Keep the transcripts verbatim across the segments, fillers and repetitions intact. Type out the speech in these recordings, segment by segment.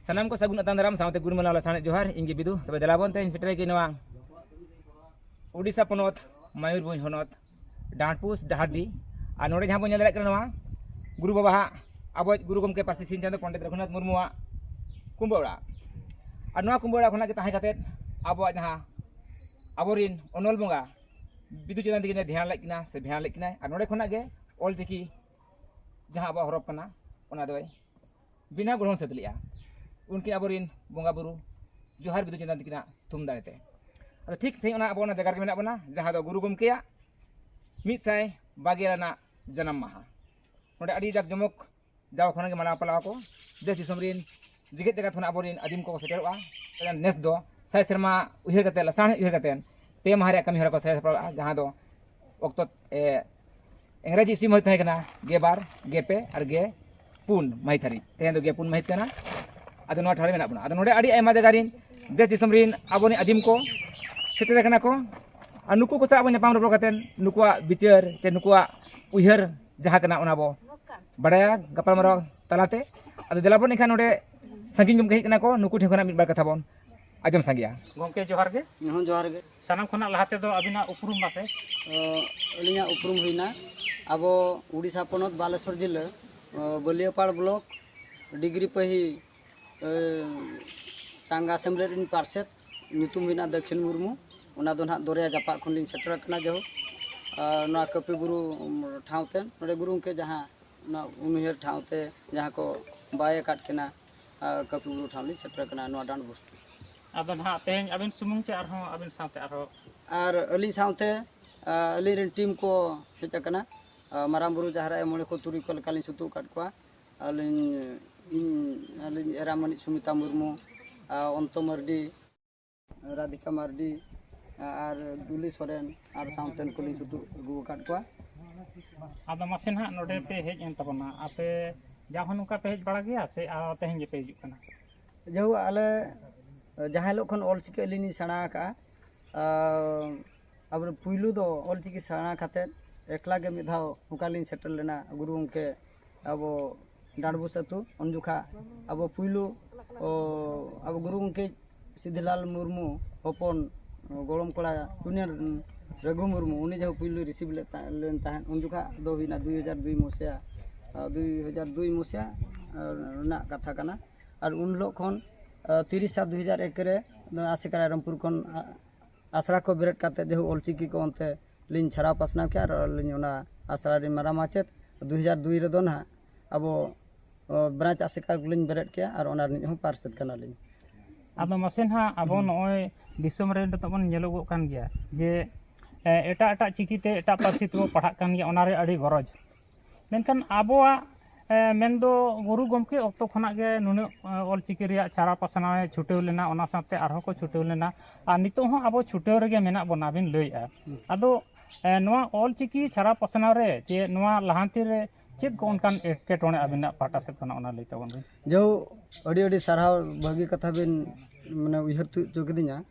ᱥᱟᱱᱟᱢ ᱠᱚ ᱥᱟᱹᱜᱩᱱ ᱟᱛᱟᱝ ᱫᱟᱨᱟᱢ ᱥᱟᱶᱛᱮ ᱜᱩᱨᱩ ᱢᱟᱞᱟ ᱞᱟᱥᱟᱲᱦᱮᱫ ᱡᱚᱦᱟᱨ᱾ ᱤᱧ ᱜᱮ ᱵᱤᱫᱩ᱾ ᱛᱚᱵᱮ ᱫᱮᱞᱟ ᱵᱚᱱ ᱛᱮᱦᱮᱧ ᱥᱮᱴᱮᱨ ᱜᱮ ᱱᱚᱣᱟ ᱩᱰᱤᱥᱟ ᱯᱚᱱᱚᱛ ᱢᱚᱭᱩᱨᱵᱷᱚᱸᱡᱽ ᱦᱚᱱᱚᱛ ᱰᱟᱸᱰᱯᱩᱥ ᱰᱟᱦᱟᱨᱰᱤ᱾ ᱟᱨ ᱱᱚᱰᱮ ᱡᱟᱦᱟᱸ ᱵᱚᱱ ᱧᱮᱞ ᱫᱟᱲᱮᱭᱟᱜ ᱠᱟᱱᱟ, ᱱᱚᱣᱟ ᱜᱩᱨᱩ ᱵᱟᱵᱟᱣᱟᱜ, ᱟᱵᱚᱣᱟᱜ ᱜᱩᱨᱩ ᱜᱚᱢᱠᱮ ᱯᱟᱹᱨᱥᱤ ᱥᱤᱧ ᱪᱟᱸᱫᱚ ᱯᱚᱱᱰᱤᱛ ᱨᱚᱜᱷᱩᱱᱟᱛᱷ ᱢᱩᱨᱢᱩᱣᱟᱜ ᱠᱩᱢᱵᱟᱹ ᱚᱲᱟᱜ᱾ ᱟᱨ ᱱᱚᱣᱟ ᱠᱩᱢᱵᱟᱹ ᱚᱲᱟᱜ ᱠᱷᱚᱱᱟᱜ ᱜᱮ ᱛᱟᱦᱮᱸ ᱠᱟᱛᱮᱫ ᱟᱵᱚᱣᱟᱜ ᱡᱟᱦᱟᱸ, ᱟᱵᱚᱨᱤᱱ ᱚᱱᱚᱞ ᱵᱚᱸᱜᱟ ᱵᱤᱫᱩ ᱪᱟᱸᱫᱟᱱ ᱛᱟᱹᱠᱤᱱᱮ ᱫᱷᱮᱭᱟᱱ ᱞᱮᱫ ᱠᱤᱱᱟ ᱥᱮ ᱵᱷᱮᱭᱟᱱ ᱞᱮᱫ ᱠᱤᱱᱟᱭ, ᱟᱨ ᱱᱚᱰᱮ ᱠᱷᱚᱱᱟᱜ ᱜᱮ ᱚᱞ ᱪᱤᱠᱤ ᱡᱟᱦᱟᱸ ᱟᱵᱚᱣᱟᱜ ᱦᱚᱨᱚᱯ ᱠᱟᱱᱟ, ᱚᱱᱟ ᱫᱚᱭ ᱵᱮᱱᱟᱣ ᱜᱚᱲᱦᱚᱱ ᱥᱟᱹᱛ ᱞᱮᱜᱼᱟ᱾ ᱩᱱᱠᱤᱱ ᱟᱵᱚᱨᱤᱱ ᱵᱚᱸᱜᱟ ᱵᱩᱨᱩ ᱡᱚᱦᱟᱨ ᱵᱤᱫᱩ ᱪᱟᱸᱫᱟᱱ ᱛᱟᱹᱠᱤᱱᱟᱜ ᱛᱷᱩᱢ ᱫᱟᱲᱮ ᱛᱮ᱾ ᱟᱫᱚ ᱴᱷᱤᱠ ᱛᱮᱦᱮᱧ ᱚᱱᱟ ᱟᱵᱚ ᱚᱱᱟ ᱡᱟᱭᱜᱟ ᱨᱮᱜᱮ ᱢᱮᱱᱟᱜ ᱵᱚᱱᱟ, ᱡᱟᱦᱟᱸ ᱫᱚ ᱜᱩᱨᱩ ᱜᱚᱢᱠᱮᱭᱟᱜ ᱢᱤᱫ ᱥᱟᱭ ᱵᱟᱜᱮ ᱟᱱᱟᱜ ᱡᱟᱱᱟᱢ ᱢᱟᱦᱟ᱾ ᱱᱚᱰᱮ ᱟᱹᱰᱤ ᱡᱟᱠ ᱡᱚᱢᱚᱠ ᱡᱟᱣ ᱠᱷᱚᱱᱟᱜ ᱜᱮ ᱢᱟᱱᱟᱣ ᱯᱟᱞᱟᱣ ᱟᱠᱚ᱾ ᱫᱮᱥ ᱫᱤᱥᱚᱢ ᱨᱤᱱ ᱡᱮᱜᱮᱛ ᱡᱟᱠᱟᱛ ᱠᱷᱚᱱᱟᱜ ᱟᱵᱚᱨᱤᱱ ᱟᱹᱫᱤᱢ ᱠᱚᱠᱚ ᱥᱮᱴᱮᱨᱚᱜᱼᱟ᱾ ᱱᱮᱥ ᱫᱚ ᱥᱟᱭ ᱥᱮᱨᱢᱟ ᱩᱭᱦᱟᱹᱨ ᱠᱟᱛᱮ, ᱞᱟᱥᱟᱲᱦᱮᱫ ᱩᱭᱦᱟᱹᱨ ᱠᱟᱛᱮ, ᱯᱮ ᱢᱟᱦᱟ ᱨᱮᱭᱟᱜ ᱠᱟᱹᱢᱤ ᱦᱚᱨᱟ ᱠᱚ ᱥᱟᱹᱛ ᱥᱟᱯᱲᱟᱣᱼᱟ, ᱡᱟᱦᱟᱸ ᱫᱚ ᱚᱠᱛᱚ, ᱮ, ᱤᱝᱨᱮᱡᱤ ᱤᱥᱣᱤ ᱢᱟᱹᱦᱤᱛ ᱛᱟᱦᱮᱸ ᱠᱟᱱᱟ ᱜᱮᱞ ᱵᱟᱨ, ᱜᱮᱞ ᱯᱮ ᱟᱨ ᱜᱮᱞ ᱯᱩᱱ ᱢᱟᱹᱦᱤᱛ ᱦᱟᱹᱨᱤᱡ᱾ ᱛᱮᱦᱮᱧ ᱫᱚ ᱜᱮᱞ ᱯᱩᱱ ᱢᱟᱹᱦᱤᱛ ᱠᱟᱱᱟ᱾ ᱟᱫᱚ ᱱᱚᱣᱟ ᱴᱷᱟᱶ ᱨᱮ ᱢᱮᱱᱟᱜ ᱵᱚᱱᱟ᱾ ᱟᱫᱚ ᱱᱚᱰᱮ ᱟᱹᱰᱤ ᱟᱭᱢᱟ ᱡᱟᱭᱜᱟ ᱨᱤᱱ ᱫᱮᱥ ᱫᱤᱥᱚᱢ ᱨᱤᱱ ᱟᱵᱚᱨᱤᱱ ᱟᱹᱫᱤᱢ ᱠᱚ ᱥᱮᱴᱮᱨ ᱟᱠᱟᱱᱟ ᱠᱚ᱾ ᱟᱨ ᱱᱩᱠᱩ ᱠᱚ ᱥᱟᱶ ᱟᱵᱚ ᱧᱟᱯᱟᱢ ᱨᱚᱯᱚᱲ ᱠᱟᱛᱮ ᱱᱩᱠᱩᱣᱟᱜ ᱵᱤᱪᱟᱹᱨ ᱪᱮ ᱱᱩᱠᱩᱣᱟᱜ ᱩᱭᱦᱟᱹᱨ ᱡᱟᱦᱟᱸ ᱠᱟᱱᱟ, ᱚᱱᱟ ᱵᱚ ᱵᱟᱲᱟᱭᱟ ᱜᱟᱯᱟᱞᱢᱟᱨᱟᱣ ᱛᱟᱞᱟᱛᱮ᱾ ᱟᱫᱚ ᱫᱮᱞᱟ ᱵᱚᱱ ᱮᱱᱠᱷᱟᱱ ᱱᱚᱰᱮ ᱥᱟᱺᱜᱤᱧ ᱜᱚᱢᱠᱮ ᱦᱮᱡ ᱠᱟᱱᱟ ᱠᱚ, ᱱᱩᱠᱩ ᱴᱷᱮᱱ ᱠᱷᱚᱱᱟᱜ ᱢᱤᱫ ᱵᱟᱨ ᱠᱟᱛᱷᱟ ᱵᱚᱱ ᱟᱸᱡᱚᱢ ᱥᱟᱸᱜᱮᱭᱟ᱾ ᱜᱚᱢᱠᱮ ᱡᱚᱦᱟᱨ ᱜᱮ᱾ ᱦᱚᱸ, ᱡᱚᱦᱟᱨ ᱜᱮ᱾ ᱥᱟᱱᱟᱢ ᱠᱷᱚᱱᱟᱜ ᱞᱟᱦᱟ ᱛᱮᱫᱚ ᱟᱹᱵᱤᱱᱟᱜ ᱩᱯᱨᱩᱢ ᱢᱟᱥᱮ᱾ ᱚ, ᱟᱹᱞᱤᱧᱟᱜ ᱩᱯᱨᱩᱢ ᱦᱩᱭᱱᱟ ᱟᱵᱚ ᱩᱰᱤᱥᱟ ᱯᱚᱱᱚᱛ ᱵᱟᱞᱮᱥᱚᱨ ᱡᱤᱞᱟᱹ, ᱚ, ᱵᱟᱹᱞᱤᱭᱟᱹᱯᱟᱲ ᱵᱞᱚᱠ ᱰᱤᱜᱽᱨᱤ ᱯᱟᱹᱦᱤ, ᱮ, ᱪᱟᱸᱜᱟ ᱥᱮᱢᱞᱮᱫ ᱨᱤᱱ ᱯᱟᱨᱥᱮᱛ, ᱧᱩᱛᱩᱢ ᱦᱩᱭᱱᱟ ᱫᱟᱹᱠᱷᱤᱱ ᱢᱩᱨᱢᱩ᱾ ᱚᱱᱟ ᱫᱚ ᱱᱟᱦᱟᱜ ᱫᱚᱨᱭᱟ ᱡᱟᱯᱟᱜ ᱠᱷᱚᱱ ᱞᱤᱧ ᱥᱮᱴᱮᱨ ᱟᱠᱟᱱᱟ᱾ ᱡᱟᱭᱦᱳᱠ, ᱟᱨ ᱱᱚᱣᱟ ᱠᱟᱹᱯᱤ ᱵᱩᱨᱩ, ᱩᱢ, ᱴᱷᱟᱶ ᱛᱮ ᱱᱚᱰᱮ ᱜᱩᱨᱩ ᱜᱚᱢᱠᱮ ᱡᱟᱦᱟᱸ ᱚᱱᱟ ᱩᱱᱩᱭᱦᱟᱹᱨ ᱴᱷᱟᱶ ᱛᱮ ᱡᱟᱦᱟᱸ ᱠᱚ ᱵᱟᱭ ᱟᱠᱟᱫ ᱠᱤᱱᱟ, ᱟᱨ ᱠᱟᱹᱯᱤ ᱵᱩᱨᱩ ᱴᱷᱟᱶ ᱞᱤᱧ ᱥᱮᱴᱮᱨ ᱟᱠᱟᱱᱟ, ᱱᱚᱣᱟ ᱰᱟᱸᱰ ᱵᱚᱥᱛᱤ᱾ ᱟᱫᱚ ᱱᱟᱦᱟᱜ ᱛᱮᱦᱮᱧ ᱟᱹᱵᱤᱱ ᱥᱩᱢᱩᱝ ᱪᱮ ᱟᱨᱦᱚᱸ ᱟᱹᱵᱤᱱ ᱥᱟᱶᱛᱮ ᱟᱨᱦᱚᱸ? ᱟᱨ ᱟᱹᱞᱤᱧ ᱥᱟᱶᱛᱮ, ᱟ, ᱟᱹᱞᱤᱧ ᱨᱮᱱ ᱴᱤᱢ ᱠᱚ ᱦᱮᱡ ᱟᱠᱟᱱᱟ᱾ ᱟ, ᱢᱟᱨᱟᱝ ᱵᱩᱨᱩ, ᱡᱟᱦᱮᱨ ᱟᱭᱳ, ᱢᱚᱬᱮ ᱠᱚ ᱛᱩᱨᱩᱭ ᱠᱚ ᱞᱮᱠᱟᱞᱤᱧ ᱥᱩᱛᱩᱜ ᱟᱠᱟᱫ ᱠᱚᱣᱟ᱾ ᱟᱹᱞᱤᱧ, ᱤᱧ, ᱟᱹᱞᱤᱧ ᱮᱨᱟ ᱢᱟᱹᱱᱤᱡ ᱥᱩᱢᱤᱛᱟ ᱢᱩᱨᱢᱩ, ᱟ, ᱚᱱᱛᱚ ᱢᱟᱨᱰᱤ, ᱨᱟᱫᱷᱤᱠᱟ ᱢᱟᱨᱰᱤ, ᱟ, ᱟᱨ ᱫᱩᱞᱤ ᱥᱚᱨᱮᱱ, ᱟᱨ ᱥᱟᱶᱛᱮᱱ ᱠᱚᱞᱤᱧ ᱥᱩᱛᱩᱜ ᱟᱹᱜᱩ ᱟᱠᱟᱫ ᱠᱚᱣᱟ᱾ ᱟᱫᱚ ᱢᱟᱥᱮ ᱱᱟᱦᱟᱜ ᱱᱚᱰᱮ ᱯᱮ ᱦᱮᱡ ᱮᱱ ᱛᱟᱵᱚᱱᱟ, ᱟᱯᱮ ᱡᱟᱣ ᱦᱚᱸ ᱱᱚᱝᱠᱟ ᱯᱮ ᱦᱮᱡ ᱵᱟᱲᱟ ᱜᱮᱭᱟ ᱥᱮ ᱟᱨ ᱛᱮᱦᱮᱧ ᱜᱮᱯᱮ ᱦᱤᱡᱩᱜ ᱠᱟᱱᱟ? ᱡᱟᱭᱦᱳᱠ, ᱟᱞᱮ ᱡᱟᱦᱟᱸ ᱦᱤᱞᱳᱜ ᱠᱷᱚᱱ ᱚᱞ ᱪᱤᱠᱤ ᱟᱹᱞᱤᱧ ᱞᱤᱧ ᱥᱮᱬᱟ ᱟᱠᱟᱫᱼᱟ, ᱟᱨ ᱟᱵᱚ ᱯᱩᱭᱞᱩ ᱫᱚ ᱚᱞ ᱪᱤᱠᱤ ᱥᱮᱬᱟ ᱠᱟᱛᱮᱫ ᱮᱠᱞᱟ ᱜᱮ ᱢᱤᱫ ᱫᱷᱟᱣ ᱚᱱᱠᱟ ᱞᱤᱧ ᱥᱮᱴᱮᱨ ᱞᱮᱱᱟ ᱜᱩᱨᱩ ᱜᱚᱢᱠᱮ ᱟᱵᱚ ᱰᱟᱸᱰᱵᱩᱥ ᱟᱹᱛᱩ᱾ ᱩᱱ ᱡᱚᱠᱷᱟ ᱟᱵᱚ ᱯᱩᱭᱞᱩ ᱚ, ᱟᱵᱚ ᱜᱩᱨᱩ ᱜᱚᱢᱠᱮ ᱥᱤᱫᱷᱤᱞᱟᱞ ᱢᱩᱨᱢᱩ ᱦᱚᱯᱚᱱ ᱜᱚᱲᱚᱢ ᱠᱚᱲᱟ ᱡᱩᱱᱤᱭᱟᱨ ᱨᱟᱹᱜᱷᱩ ᱢᱩᱨᱢᱩ, ᱩᱱᱤ ᱡᱟᱦᱟᱸ ᱯᱩᱭᱞᱩ ᱨᱤᱥᱤᱵᱷ ᱞᱮᱫ ᱛᱟ-, ᱞᱮᱱ ᱛᱟᱦᱮᱸᱫ, ᱩᱱ ᱡᱚᱠᱷᱟᱜ ᱫᱚ ᱦᱩᱭᱱᱟ ᱫᱩᱭ ᱦᱟᱡᱟᱨ ᱫᱩᱭ ᱢᱚᱥᱤᱦᱟ, ᱟ, ᱫᱩᱭ ᱦᱟᱡᱟᱨ ᱫᱩᱭ ᱢᱚᱥᱤᱦᱟ, ᱟ, ᱨᱮᱱᱟᱜ ᱠᱟᱛᱷᱟ ᱠᱟᱱᱟ᱾ ᱟᱨ ᱩᱱ ᱦᱤᱞᱳᱜ ᱠᱷᱚᱱ, ᱟ, ᱛᱤᱨᱤᱥ ᱥᱟᱛ ᱫᱩᱭ ᱦᱟᱡᱟᱨ ᱮᱠ ᱨᱮ ᱱᱚᱣᱟ ᱟᱥᱮᱠᱟ ᱨᱟᱭᱨᱚᱝᱯᱩᱨ ᱠᱷᱚᱱ, ᱟ, ᱟᱥᱲᱟ ᱠᱚ ᱵᱮᱨᱮᱫ ᱠᱟᱛᱮ ᱡᱟᱦᱳᱠ ᱚᱞᱪᱤᱠᱤ ᱠᱚ ᱚᱱᱛᱮ ᱞᱤᱧ ᱪᱷᱟᱨᱟᱣ ᱯᱟᱥᱱᱟᱣ ᱠᱮᱜᱼᱟ ᱟᱨ ᱟᱹᱞᱤᱧ ᱚᱱᱟ ᱟᱥᱲᱟ ᱨᱮᱱ ᱢᱟᱨᱟᱝ ᱢᱟᱪᱮᱫ᱾ ᱫᱩᱭ ᱦᱟᱡᱟᱨ ᱫᱩᱭ ᱨᱮᱫᱚ ᱱᱟᱦᱟᱜ ᱟᱵᱚ, ᱚ, ᱵᱨᱟᱧᱪ ᱟᱥᱮᱠᱟ ᱠᱚᱞᱤᱧ ᱵᱮᱨᱮᱫ ᱠᱮᱜᱼᱟ ᱟᱨ ᱚᱱᱟ ᱨᱤᱱᱤᱡ ᱦᱚᱸ ᱯᱟᱨᱥᱮᱛ ᱠᱟᱱᱟᱞᱤᱧ᱾ ᱟᱫᱚ ᱢᱟᱥᱮ ᱱᱟᱦᱟᱜ ᱟᱵᱚ ᱱᱚᱜᱼᱚᱭ ᱫᱤᱥᱚᱢ ᱨᱮ ᱱᱤᱛᱚᱜ ᱵᱚᱱ ᱧᱮᱞᱚᱜᱚᱜ ᱠᱟᱱ ᱜᱮᱭᱟ ᱡᱮ, ᱮ, ᱮᱴᱟᱜ ᱮᱴᱟᱜ ᱪᱤᱠᱤᱛᱮ ᱮᱴᱟᱜ ᱯᱟᱹᱨᱥᱤ ᱛᱮᱵᱚ ᱯᱟᱲᱦᱟᱜ ᱠᱟᱱ ᱜᱮᱭᱟ, ᱚᱱᱟ ᱨᱮ ᱟᱹᱰᱤ ᱜᱚᱨᱚᱡᱽ᱾ ᱢᱮᱱᱠᱷᱟᱱ ᱟᱵᱚᱣᱟᱜ, ᱮ, ᱢᱮᱱᱫᱚ ᱜᱩᱨᱩ ᱜᱚᱢᱠᱮ ᱚᱠᱛᱚ ᱠᱷᱚᱱᱟᱜ ᱜᱮ ᱱᱩᱱᱟᱹᱜ, ᱮ, ᱚᱞᱪᱤᱠᱤ ᱨᱮᱭᱟᱜ ᱪᱷᱟᱨᱟ ᱯᱟᱥᱱᱟᱣ ᱮ ᱪᱷᱩᱴᱟᱹᱣ ᱞᱮᱱᱟ, ᱚᱱᱟ ᱥᱟᱶᱛᱮ ᱟᱨᱦᱚᱸ ᱠᱚ ᱪᱷᱩᱴᱟᱹᱣ ᱞᱮᱱᱟ᱾ ᱟᱨ ᱱᱤᱛᱚᱜ ᱦᱚᱸ ᱟᱵᱚ ᱪᱷᱩᱴᱟᱹᱣ ᱨᱮᱜᱮ ᱢᱮᱱᱟᱜ ᱵᱚᱱᱟ ᱵᱤᱱ ᱞᱟᱹᱭᱮᱜᱼᱟ᱾ ᱟᱫᱚ, ᱮ, ᱱᱚᱣᱟ ᱚᱞᱪᱤᱠᱤ ᱪᱷᱟᱨᱟ ᱯᱟᱥᱱᱟᱣ ᱨᱮ ᱪᱮ ᱱᱚᱣᱟ ᱞᱟᱦᱟᱱᱛᱤ ᱨᱮ ᱪᱮᱫ ᱠᱚ ᱚᱱᱠᱟᱱ ᱮᱴᱠᱮᱴᱚᱬᱮ ᱟᱹᱵᱤᱱᱟᱜ ᱯᱟᱦᱴᱟ ᱥᱮᱫ ᱠᱷᱚᱱᱟᱜ, ᱚᱱᱟ ᱞᱟᱹᱭ ᱛᱟᱵᱚᱱ ᱵᱤᱱ᱾ ᱡᱚᱦᱳᱠ, ᱟᱹᱰᱤ ᱟᱹᱰᱤ ᱥᱟᱨᱦᱟᱣ, ᱵᱷᱟᱹᱜᱤ ᱠᱟᱛᱷᱟ ᱵᱤᱱ, ᱢᱟᱱᱮ, ᱩᱭᱦᱟᱹᱨ ᱛᱤ-, ᱦᱚᱪᱚ ᱠᱤᱫᱤᱧᱟ᱾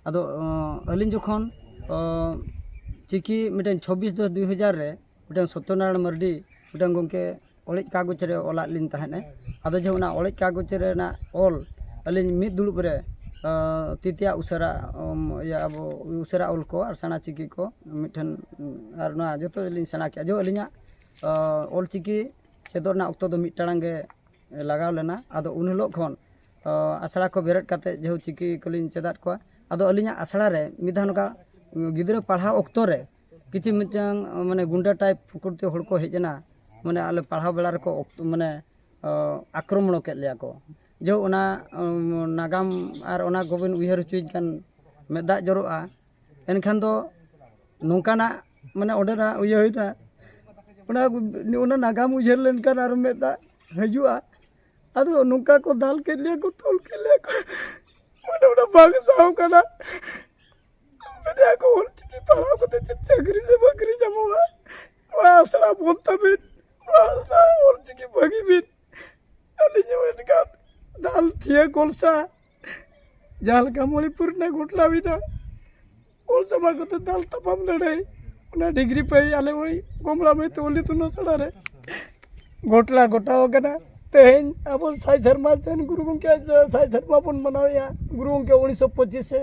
ᱟᱫᱚ, ᱚ, ᱟᱹᱞᱤᱧ ᱡᱚᱠᱷᱚᱱ, ᱚ, ᱪᱤᱠᱤ ᱢᱤᱫᱴᱮᱱ ᱪᱷᱚᱵᱵᱤᱥ ᱫᱚᱥ ᱫᱩᱭ ᱦᱟᱡᱟᱨ ᱨᱮ ᱢᱤᱫᱴᱮᱱ ᱥᱚᱛᱭᱚᱱᱟᱨᱟᱭᱚᱬ ᱢᱟᱹᱨᱰᱤ ᱢᱤᱫᱴᱮᱱ ᱜᱚᱢᱠᱮ ᱚᱲᱮᱡ ᱠᱟᱜᱚᱡᱽ ᱨᱮ ᱚᱞᱟᱫ ᱞᱤᱧ ᱛᱟᱦᱮᱸᱫ ᱮ᱾ ᱟᱫᱚ ᱡᱮ ᱚᱱᱟ ᱚᱲᱮᱡ ᱠᱟᱜᱚᱡᱽ ᱨᱮᱱᱟᱜ ᱚᱞ ᱟᱹᱞᱤᱧ ᱢᱤᱫ ᱫᱩᱲᱩᱵ ᱨᱮ, ᱚ, ᱛᱤᱛᱮᱭᱟᱜ ᱩᱥᱟᱹᱨᱟ, ᱚᱢ, ᱤᱭᱟᱹ, ᱟᱵᱚ ᱩᱥᱟᱹᱨᱟ ᱚᱞ ᱠᱚ ᱟᱨ ᱥᱮᱬᱟ ᱪᱤᱠᱤ ᱠᱚ ᱢᱤᱫᱴᱷᱮᱱ, ᱟᱨ ᱱᱚᱣᱟ ᱡᱚᱛᱚ ᱞᱤᱧ ᱥᱮᱬᱟ ᱠᱮᱜᱼᱟ᱾ ᱡᱮ ᱟᱹᱞᱤᱧᱟᱜ, ᱚ, ᱚᱞ ᱪᱤᱠᱤ ᱪᱮᱫᱚᱜ ᱨᱮᱱᱟᱜ ᱚᱠᱛᱚ ᱫᱚ ᱢᱤᱫ ᱴᱟᱲᱟᱝ ᱜᱮ ᱞᱟᱜᱟᱣ ᱞᱮᱱᱟ᱾ ᱟᱫᱚ ᱩᱱ ᱦᱤᱞᱳᱜ ᱠᱷᱚᱱ, ᱚ, ᱟᱥᱲᱟ ᱠᱚ ᱵᱮᱨᱮᱫ ᱠᱟᱛᱮ ᱡᱮᱦᱳᱠ ᱪᱤᱠᱤ ᱠᱚᱞᱤᱧ ᱪᱮᱫᱟᱫ ᱠᱚᱣᱟ᱾ ᱟᱫᱚ ᱟᱹᱞᱤᱧᱟᱜ ᱟᱥᱲᱟ ᱨᱮ ᱢᱤᱫ ᱫᱷᱟᱣ ᱱᱚᱝᱠᱟ ᱜᱤᱫᱽᱨᱟᱹ ᱯᱟᱲᱦᱟᱣ ᱚᱠᱛᱚ ᱨᱮ ᱠᱤᱪᱷᱩ ᱢᱤᱫᱴᱟᱝ, ᱢᱟᱱᱮ, ᱜᱩᱱᱰᱟᱹ ᱴᱟᱭᱤᱯ ᱯᱨᱚᱠᱨᱤᱛᱤ ᱦᱚᱲ ᱠᱚ ᱦᱮᱡ ᱮᱱᱟ, ᱢᱟᱱᱮ, ᱟᱞᱮ ᱯᱟᱲᱦᱟᱣ ᱵᱮᱲᱟ ᱨᱮᱠᱚ ᱚᱠᱛᱚ, ᱢᱟᱱᱮ, ᱚ, ᱟᱠᱨᱚᱢᱚᱬ ᱠᱮᱫ ᱞᱮᱭᱟ ᱠᱚ᱾ ᱡᱮᱦᱳᱠ ᱚᱱᱟ, ᱚ, ᱱᱟᱜᱟᱢ ᱟᱨ ᱚᱱᱟ ᱠᱚᱵᱤᱱ ᱩᱭᱦᱟᱹᱨ ᱦᱚᱪᱚᱭᱮᱫ ᱠᱷᱟᱱ ᱢᱮᱫ ᱫᱟᱜ ᱡᱚᱨᱚᱜᱼᱟ᱾ ᱮᱱᱠᱷᱟᱱ ᱫᱚ ᱱᱚᱝᱠᱟᱱᱟᱜ, ᱢᱟᱱᱮ, ᱚᱸᱰᱮᱱᱟᱜ ᱩᱭᱦᱟᱹᱨ ᱦᱩᱭᱱᱟ, ᱚᱱᱟ, ᱚᱱᱟ ᱱᱟᱜᱟᱢ ᱩᱭᱦᱟᱹᱨ ᱞᱮᱱᱠᱷᱟᱱ ᱟᱨᱚ ᱢᱮᱫ ᱫᱟᱜ ᱦᱤᱡᱩᱜᱼᱟ᱾ ᱟᱫᱚ ᱱᱚᱝᱠᱟ ᱠᱚ ᱫᱟᱞ ᱠᱮᱫ ᱞᱮᱭᱟ ᱠᱚ, ᱛᱚᱞ ᱠᱮᱫ ᱞᱮᱭᱟ ᱠᱚ, ᱢᱟᱱᱮ, ᱚᱱᱟ ᱵᱟᱝ ᱥᱟᱦᱟᱣ ᱠᱟᱱᱟ᱾ ᱢᱮᱱᱮᱫᱼᱟ ᱠᱚ, ᱚᱞᱪᱤᱠᱤ ᱯᱟᱲᱦᱟᱣ ᱠᱟᱛᱮ ᱪᱮᱫ ᱪᱟᱹᱠᱨᱤ ᱥᱮ ᱵᱟᱹᱠᱨᱤ ᱧᱟᱢᱚᱜᱼᱟ? ᱱᱚᱣᱟ ᱟᱥᱲᱟ ᱵᱚᱱᱫ ᱛᱟᱵᱮᱱ, ᱱᱚᱣᱟ ᱟᱥᱲᱟ ᱚᱞᱪᱤᱠᱤ ᱵᱟᱹᱜᱤ ᱵᱤᱱ᱾ ᱟᱹᱞᱤᱧ ᱦᱚᱸ ᱮᱱᱠᱷᱟᱱ ᱫᱟᱞ ᱛᱷᱤᱭᱟᱹ ᱠᱚᱞᱥᱟ, ᱡᱟᱦᱟᱸ ᱞᱮᱠᱟ ᱢᱚᱬᱤᱯᱩᱨ ᱨᱮᱱᱟᱜ ᱜᱷᱚᱴᱱᱟ ᱦᱩᱭᱱᱟ, ᱠᱚᱞᱥᱟ ᱵᱟᱝ ᱠᱟᱛᱮ ᱫᱟᱞ ᱛᱟᱯᱟᱢ ᱞᱟᱹᱲᱦᱟᱹᱭ, ᱚᱱᱟ ᱰᱤᱜᱽᱨᱤ ᱯᱟᱹᱭ ᱟᱞᱮ ᱳᱭ ᱠᱚᱢᱞᱟ ᱢᱟᱹᱭ ᱛᱟᱠᱚ ᱚᱞ ᱤᱛᱩᱱ ᱟᱥᱲᱟ ᱨᱮ ᱜᱷᱚᱴᱱᱟ ᱜᱷᱚᱴᱟᱣ ᱟᱠᱟᱱᱟ᱾ ᱛᱮᱦᱮᱧ ᱟᱵᱚ ᱥᱟᱭ ᱥᱮᱨᱢᱟ ᱥᱮᱱ ᱜᱩᱨᱩ ᱜᱚᱢᱠᱮᱭᱟᱜ ᱥᱟᱭ ᱥᱮᱨᱢᱟ ᱵᱚᱱ ᱢᱟᱱᱟᱣᱮᱫᱼᱟ᱾ ᱜᱩᱨᱩ ᱜᱚᱢᱠᱮ ᱩᱱᱤᱥᱥᱚ ᱯᱚᱸᱪᱤᱥ ᱮ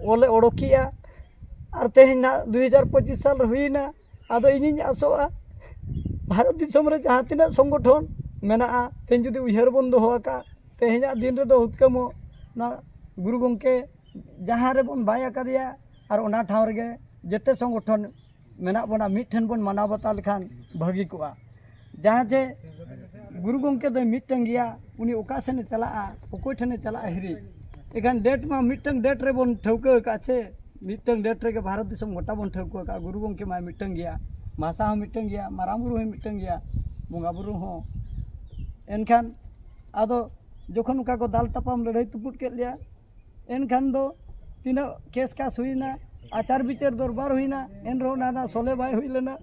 ᱚᱞᱮ ᱚᱰᱚᱠᱮᱜᱼᱟ, ᱟᱨ ᱛᱮᱦᱮᱧ ᱱᱟᱜ ᱫᱩ ᱦᱟᱡᱟᱨ ᱯᱚᱸᱪᱤᱥ ᱥᱟᱞ ᱦᱩᱭᱮᱱᱟ᱾ ᱟᱫᱚ ᱤᱧᱤᱧ ᱟᱥᱚᱜᱼᱟ, ᱵᱷᱟᱨᱚᱛ ᱫᱤᱥᱚᱢ ᱨᱮ ᱡᱟᱦᱟᱸ ᱛᱤᱱᱟᱹᱜ ᱥᱚᱝᱜᱚᱴᱷᱚᱱ ᱢᱮᱱᱟᱜᱼᱟ, ᱛᱮᱦᱮᱧ ᱡᱩᱫᱤ ᱩᱭᱦᱟᱹᱨ ᱵᱚᱱ ᱫᱚᱦᱚ ᱟᱠᱟᱫᱼᱟ, ᱛᱮᱦᱮᱧᱟᱜ ᱫᱤᱱ ᱨᱮᱫᱚ ᱦᱩᱛᱠᱟᱹᱢᱚᱜ ᱱᱚᱣᱟ ᱜᱩᱨᱩ ᱜᱚᱢᱠᱮ ᱡᱟᱦᱟᱸ ᱨᱮᱵᱚᱱ ᱵᱟᱭ ᱟᱠᱟᱫᱮᱭᱟ, ᱟᱨ ᱚᱱᱟ ᱴᱷᱟᱶ ᱨᱮᱜᱮ ᱡᱮᱛᱮ ᱥᱚᱝᱜᱚᱴᱷᱚᱱ ᱢᱮᱱᱟᱜ ᱵᱚᱱᱟ, ᱢᱤᱫ ᱴᱷᱮᱱ ᱵᱚᱱ ᱢᱟᱱᱟᱣ ᱵᱟᱛᱟᱣ ᱞᱮᱠᱷᱟᱱ ᱵᱷᱟᱹᱜᱤ ᱠᱚᱜᱼᱟ᱾ ᱡᱟᱦᱟᱸ ᱡᱮ ᱜᱩᱨᱩ ᱜᱚᱢᱠᱮ ᱫᱚᱭ ᱢᱤᱫᱴᱟᱝ ᱜᱮᱭᱟ, ᱩᱱᱤ ᱚᱠᱟ ᱥᱮᱱᱮ ᱪᱟᱞᱟᱜᱼᱟ, ᱚᱠᱚᱭ ᱴᱷᱮᱱᱮ ᱪᱟᱞᱟᱜᱼᱟ ᱦᱤᱨᱤ? ᱮᱱᱠᱷᱟᱱ ᱰᱮᱴ ᱢᱟ ᱢᱤᱫᱴᱟᱝ ᱰᱮᱴ ᱨᱮᱵᱚᱱ ᱴᱷᱟᱹᱣᱠᱟᱹ ᱟᱠᱟᱫ ᱪᱮ, ᱢᱤᱫᱴᱟᱝ ᱰᱮᱴ ᱨᱮᱜᱮ ᱵᱷᱟᱨᱚᱛ ᱫᱤᱥᱚᱢ ᱜᱚᱴᱟ ᱵᱚᱱ ᱴᱷᱟᱹᱣᱠᱟᱹ ᱟᱠᱟᱫ, ᱜᱩᱨᱩ ᱜᱚᱢᱠᱮ ᱢᱟᱭ ᱢᱤᱫᱴᱟᱝ ᱜᱮᱭᱟ, ᱵᱷᱟᱥᱟ ᱦᱚᱸ ᱢᱤᱫᱴᱟᱝ ᱜᱮᱭᱟ, ᱢᱟᱨᱟᱝ ᱵᱩᱨᱩ ᱦᱚᱸ ᱢᱤᱫᱴᱟᱝ ᱜᱮᱭᱟ, ᱵᱚᱸᱜᱟ ᱵᱩᱨᱩ ᱦᱚᱸ᱾ ᱮᱱᱠᱷᱟᱱ ᱟᱫᱚ ᱡᱚᱠᱷᱚᱱ ᱚᱱᱠᱟ ᱠᱚ ᱫᱟᱞ ᱛᱟᱯᱟᱢ ᱞᱟᱹᱲᱦᱟᱹᱭ ᱛᱩᱯᱩᱫ ᱠᱮᱫ ᱞᱮᱭᱟ, ᱮᱱᱠᱷᱟᱱ ᱫᱚ ᱛᱤᱱᱟᱹᱜ ᱠᱮᱥ ᱠᱟᱥ ᱦᱩᱭᱱᱟ, ᱟᱪᱟᱨ ᱵᱤᱪᱟᱹᱨ ᱫᱚᱨᱵᱟᱨ ᱦᱩᱭᱱᱟ, ᱮᱱ ᱨᱮᱦᱚᱸ ᱚᱱᱟ ᱨᱮᱱᱟᱜ ᱥᱚᱞᱦᱮ ᱵᱟᱭ ᱦᱩᱭ ᱞᱮᱱᱟ᱾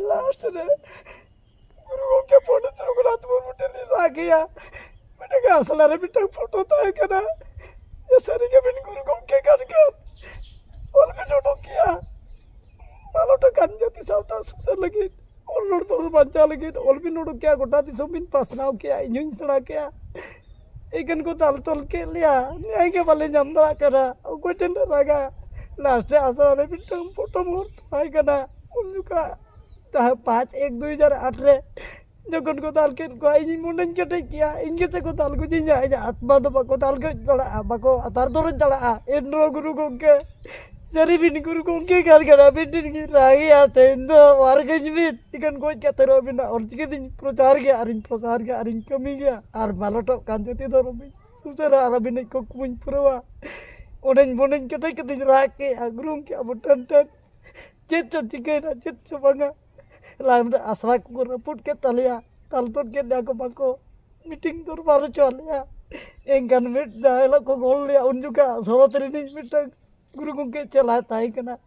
ᱞᱟᱥᱴ ᱨᱮ ᱜᱩᱨᱩ ᱜᱚᱢᱠᱮ ᱯᱚᱱᱰᱤᱛ ᱨᱚᱜᱷᱩᱱᱟᱛᱷ ᱢᱩᱨᱢᱩ ᱴᱷᱮᱱ ᱞᱤᱧ ᱨᱟᱜ ᱜᱮᱭᱟ᱾ ᱢᱤᱫᱴᱟᱝ ᱟᱥᱲᱟ ᱨᱮ ᱢᱤᱫᱴᱟᱝ ᱯᱷᱳᱴᱳ ᱛᱟᱦᱮᱸ ᱠᱟᱱᱟ, ᱡᱮ ᱥᱟᱹᱨᱤ ᱜᱮ ᱵᱤᱱ ᱜᱩᱨᱩ ᱜᱚᱢᱠᱮ ᱠᱟᱱ ᱠᱷᱟᱱ ᱚᱞ ᱵᱤᱱ ᱚᱰᱚᱠ ᱠᱮᱭᱟ᱾ ᱢᱟᱞᱚᱴ ᱟᱠᱟᱱ ᱡᱟᱹᱛᱤ ᱥᱟᱶᱛᱟ ᱥᱩᱥᱟᱹᱨ ᱞᱟᱹᱜᱤᱫ, ᱚᱞ ᱨᱚᱲ ᱫᱷᱚᱨᱚᱢ ᱵᱟᱧᱪᱟᱣ ᱞᱟᱹᱜᱤᱫ ᱚᱞ ᱵᱤᱱ ᱚᱰᱚᱠ ᱠᱮᱭᱟ, ᱜᱚᱴᱟ ᱫᱤᱥᱚᱢ ᱵᱤᱱ ᱯᱟᱥᱱᱟᱣ ᱠᱮᱭᱟ, ᱤᱧ ᱦᱚᱸᱧ ᱥᱮᱬᱟ ᱠᱮᱭᱟ᱾ ᱮᱠᱮᱱ ᱠᱚ ᱫᱟᱞ ᱛᱚᱞ ᱠᱮᱫ ᱞᱮᱭᱟ, ᱱᱤᱭᱟᱹ ᱜᱮ ᱵᱟᱞᱮ ᱧᱟᱢ ᱫᱟᱲᱮᱭᱟᱜ ᱠᱟᱱᱟ, ᱚᱠᱚᱭ ᱴᱷᱮᱱ ᱞᱮ ᱨᱟᱜᱟ? ᱞᱟᱥᱴ ᱨᱮ ᱟᱥᱲᱟ ᱨᱮ ᱢᱤᱫᱴᱟᱝ ᱯᱚᱴᱚᱢ ᱦᱚᱨ ᱛᱟᱦᱮᱸ ᱠᱟᱱᱟ, ᱩᱱ ᱡᱚᱠᱷᱟ ᱛᱟᱦᱮᱸ ᱯᱟᱸᱪ ᱮᱠ ᱫᱩ ᱦᱟᱡᱟᱨ ᱟᱴ ᱨᱮ ᱡᱚᱠᱷᱚᱱ ᱠᱚ ᱫᱟᱞ ᱠᱮᱫ ᱠᱚᱣᱟ, ᱤᱧᱤᱧ ᱢᱚᱱᱮᱧ ᱠᱮᱴᱮᱡ ᱠᱮᱭᱟ, ᱤᱧ ᱜᱮᱥᱮ ᱠᱚ ᱫᱟᱞ ᱜᱚᱡᱤᱧᱟ, ᱤᱧᱟᱹᱜ ᱟᱛᱢᱟ ᱫᱚ ᱵᱟᱠᱚ ᱫᱟᱞ ᱜᱚᱡ ᱫᱟᱲᱮᱭᱟᱜᱼᱟ, ᱵᱟᱠᱚ ᱟᱛᱟᱨ ᱛᱚᱨᱚᱡ ᱫᱟᱲᱮᱭᱟᱜᱼᱟ᱾ ᱮᱱ ᱨᱮᱦᱚᱸ ᱜᱩᱨᱩ ᱜᱚᱢᱠᱮ, ᱥᱟᱹᱨᱤ ᱵᱤᱱ ᱜᱩᱨᱩ ᱜᱚᱢᱠᱮ ᱠᱟᱱ ᱠᱟᱱᱟ, ᱟᱹᱵᱤᱱ ᱴᱷᱮᱱ ᱜᱤᱧ ᱨᱟᱜᱮᱜᱼᱟ, ᱛᱮᱦᱮᱧ ᱫᱚ ᱚᱣᱟᱨ ᱠᱟᱹᱧ ᱵᱤᱱ᱾ ᱤᱠᱷᱟᱹᱱ ᱜᱚᱡ ᱠᱟᱛᱮ ᱨᱮᱦᱚᱸ ᱟᱹᱵᱤᱱᱟᱜ ᱚᱞᱪᱤᱠᱤ ᱫᱚᱧ ᱯᱨᱚᱪᱟᱨ ᱜᱮᱭᱟ, ᱟᱨᱤᱧ ᱯᱨᱚᱪᱟᱨ ᱜᱮᱭᱟ, ᱟᱨᱤᱧ ᱠᱟᱹᱢᱤ ᱜᱮᱭᱟ, ᱟᱨ ᱢᱟᱞᱚᱴᱚᱜ ᱠᱟᱱ ᱡᱟᱹᱛᱤ ᱫᱷᱚᱨᱚᱢ ᱤᱧ ᱥᱩᱥᱟᱹᱨᱟ, ᱟᱨ ᱟᱹᱵᱤᱱᱤᱡ ᱠᱩᱠᱢᱩᱧ ᱯᱩᱨᱟᱹᱣᱟ᱾ ᱚᱸᱰᱮᱧ ᱢᱚᱱᱮᱧ ᱠᱮᱴᱮᱡ ᱠᱟᱛᱮᱧ ᱨᱟᱜ ᱠᱮᱜᱼᱟ, ᱜᱩᱨᱩ ᱜᱚᱢᱠᱮ ᱟᱵᱚ ᱴᱷᱮᱱ ᱴᱷᱮᱱ ᱪᱮᱫ ᱪᱚ ᱪᱤᱠᱟᱹᱭᱮᱱᱟ, ᱪᱮᱫ ᱪᱚ ᱵᱟᱝᱟ᱾ ᱞᱟᱭᱤᱱ ᱨᱮ ᱟᱥᱲᱟ ᱠᱚᱠᱚ ᱨᱟᱹᱯᱩᱫ ᱠᱮᱫ ᱛᱟᱞᱮᱭᱟ, ᱫᱟᱞ ᱛᱚᱞ ᱠᱮᱫ ᱞᱮᱭᱟ ᱠᱚ, ᱵᱟᱠᱚ ᱢᱤᱴᱤᱝ ᱫᱚᱨᱵᱟᱨ ᱦᱚᱪᱚ ᱟᱞᱮᱭᱟ᱾ ᱮᱱᱠᱷᱟᱱ ᱢᱤᱫ ᱫᱷᱟᱣ ᱦᱤᱞᱳᱜ ᱠᱚ ᱜᱚᱞ ᱞᱮᱭᱟ, ᱩᱱ ᱡᱚᱠᱷᱟ ᱥᱚᱨᱚᱛ ᱨᱤᱱᱤᱡ ᱢᱤᱫᱴᱟᱝ ᱜᱩᱨᱩ ᱜᱚᱢᱠᱮ ᱪᱮᱞᱟᱭ ᱛᱟᱦᱮᱸ ᱠᱟᱱᱟ,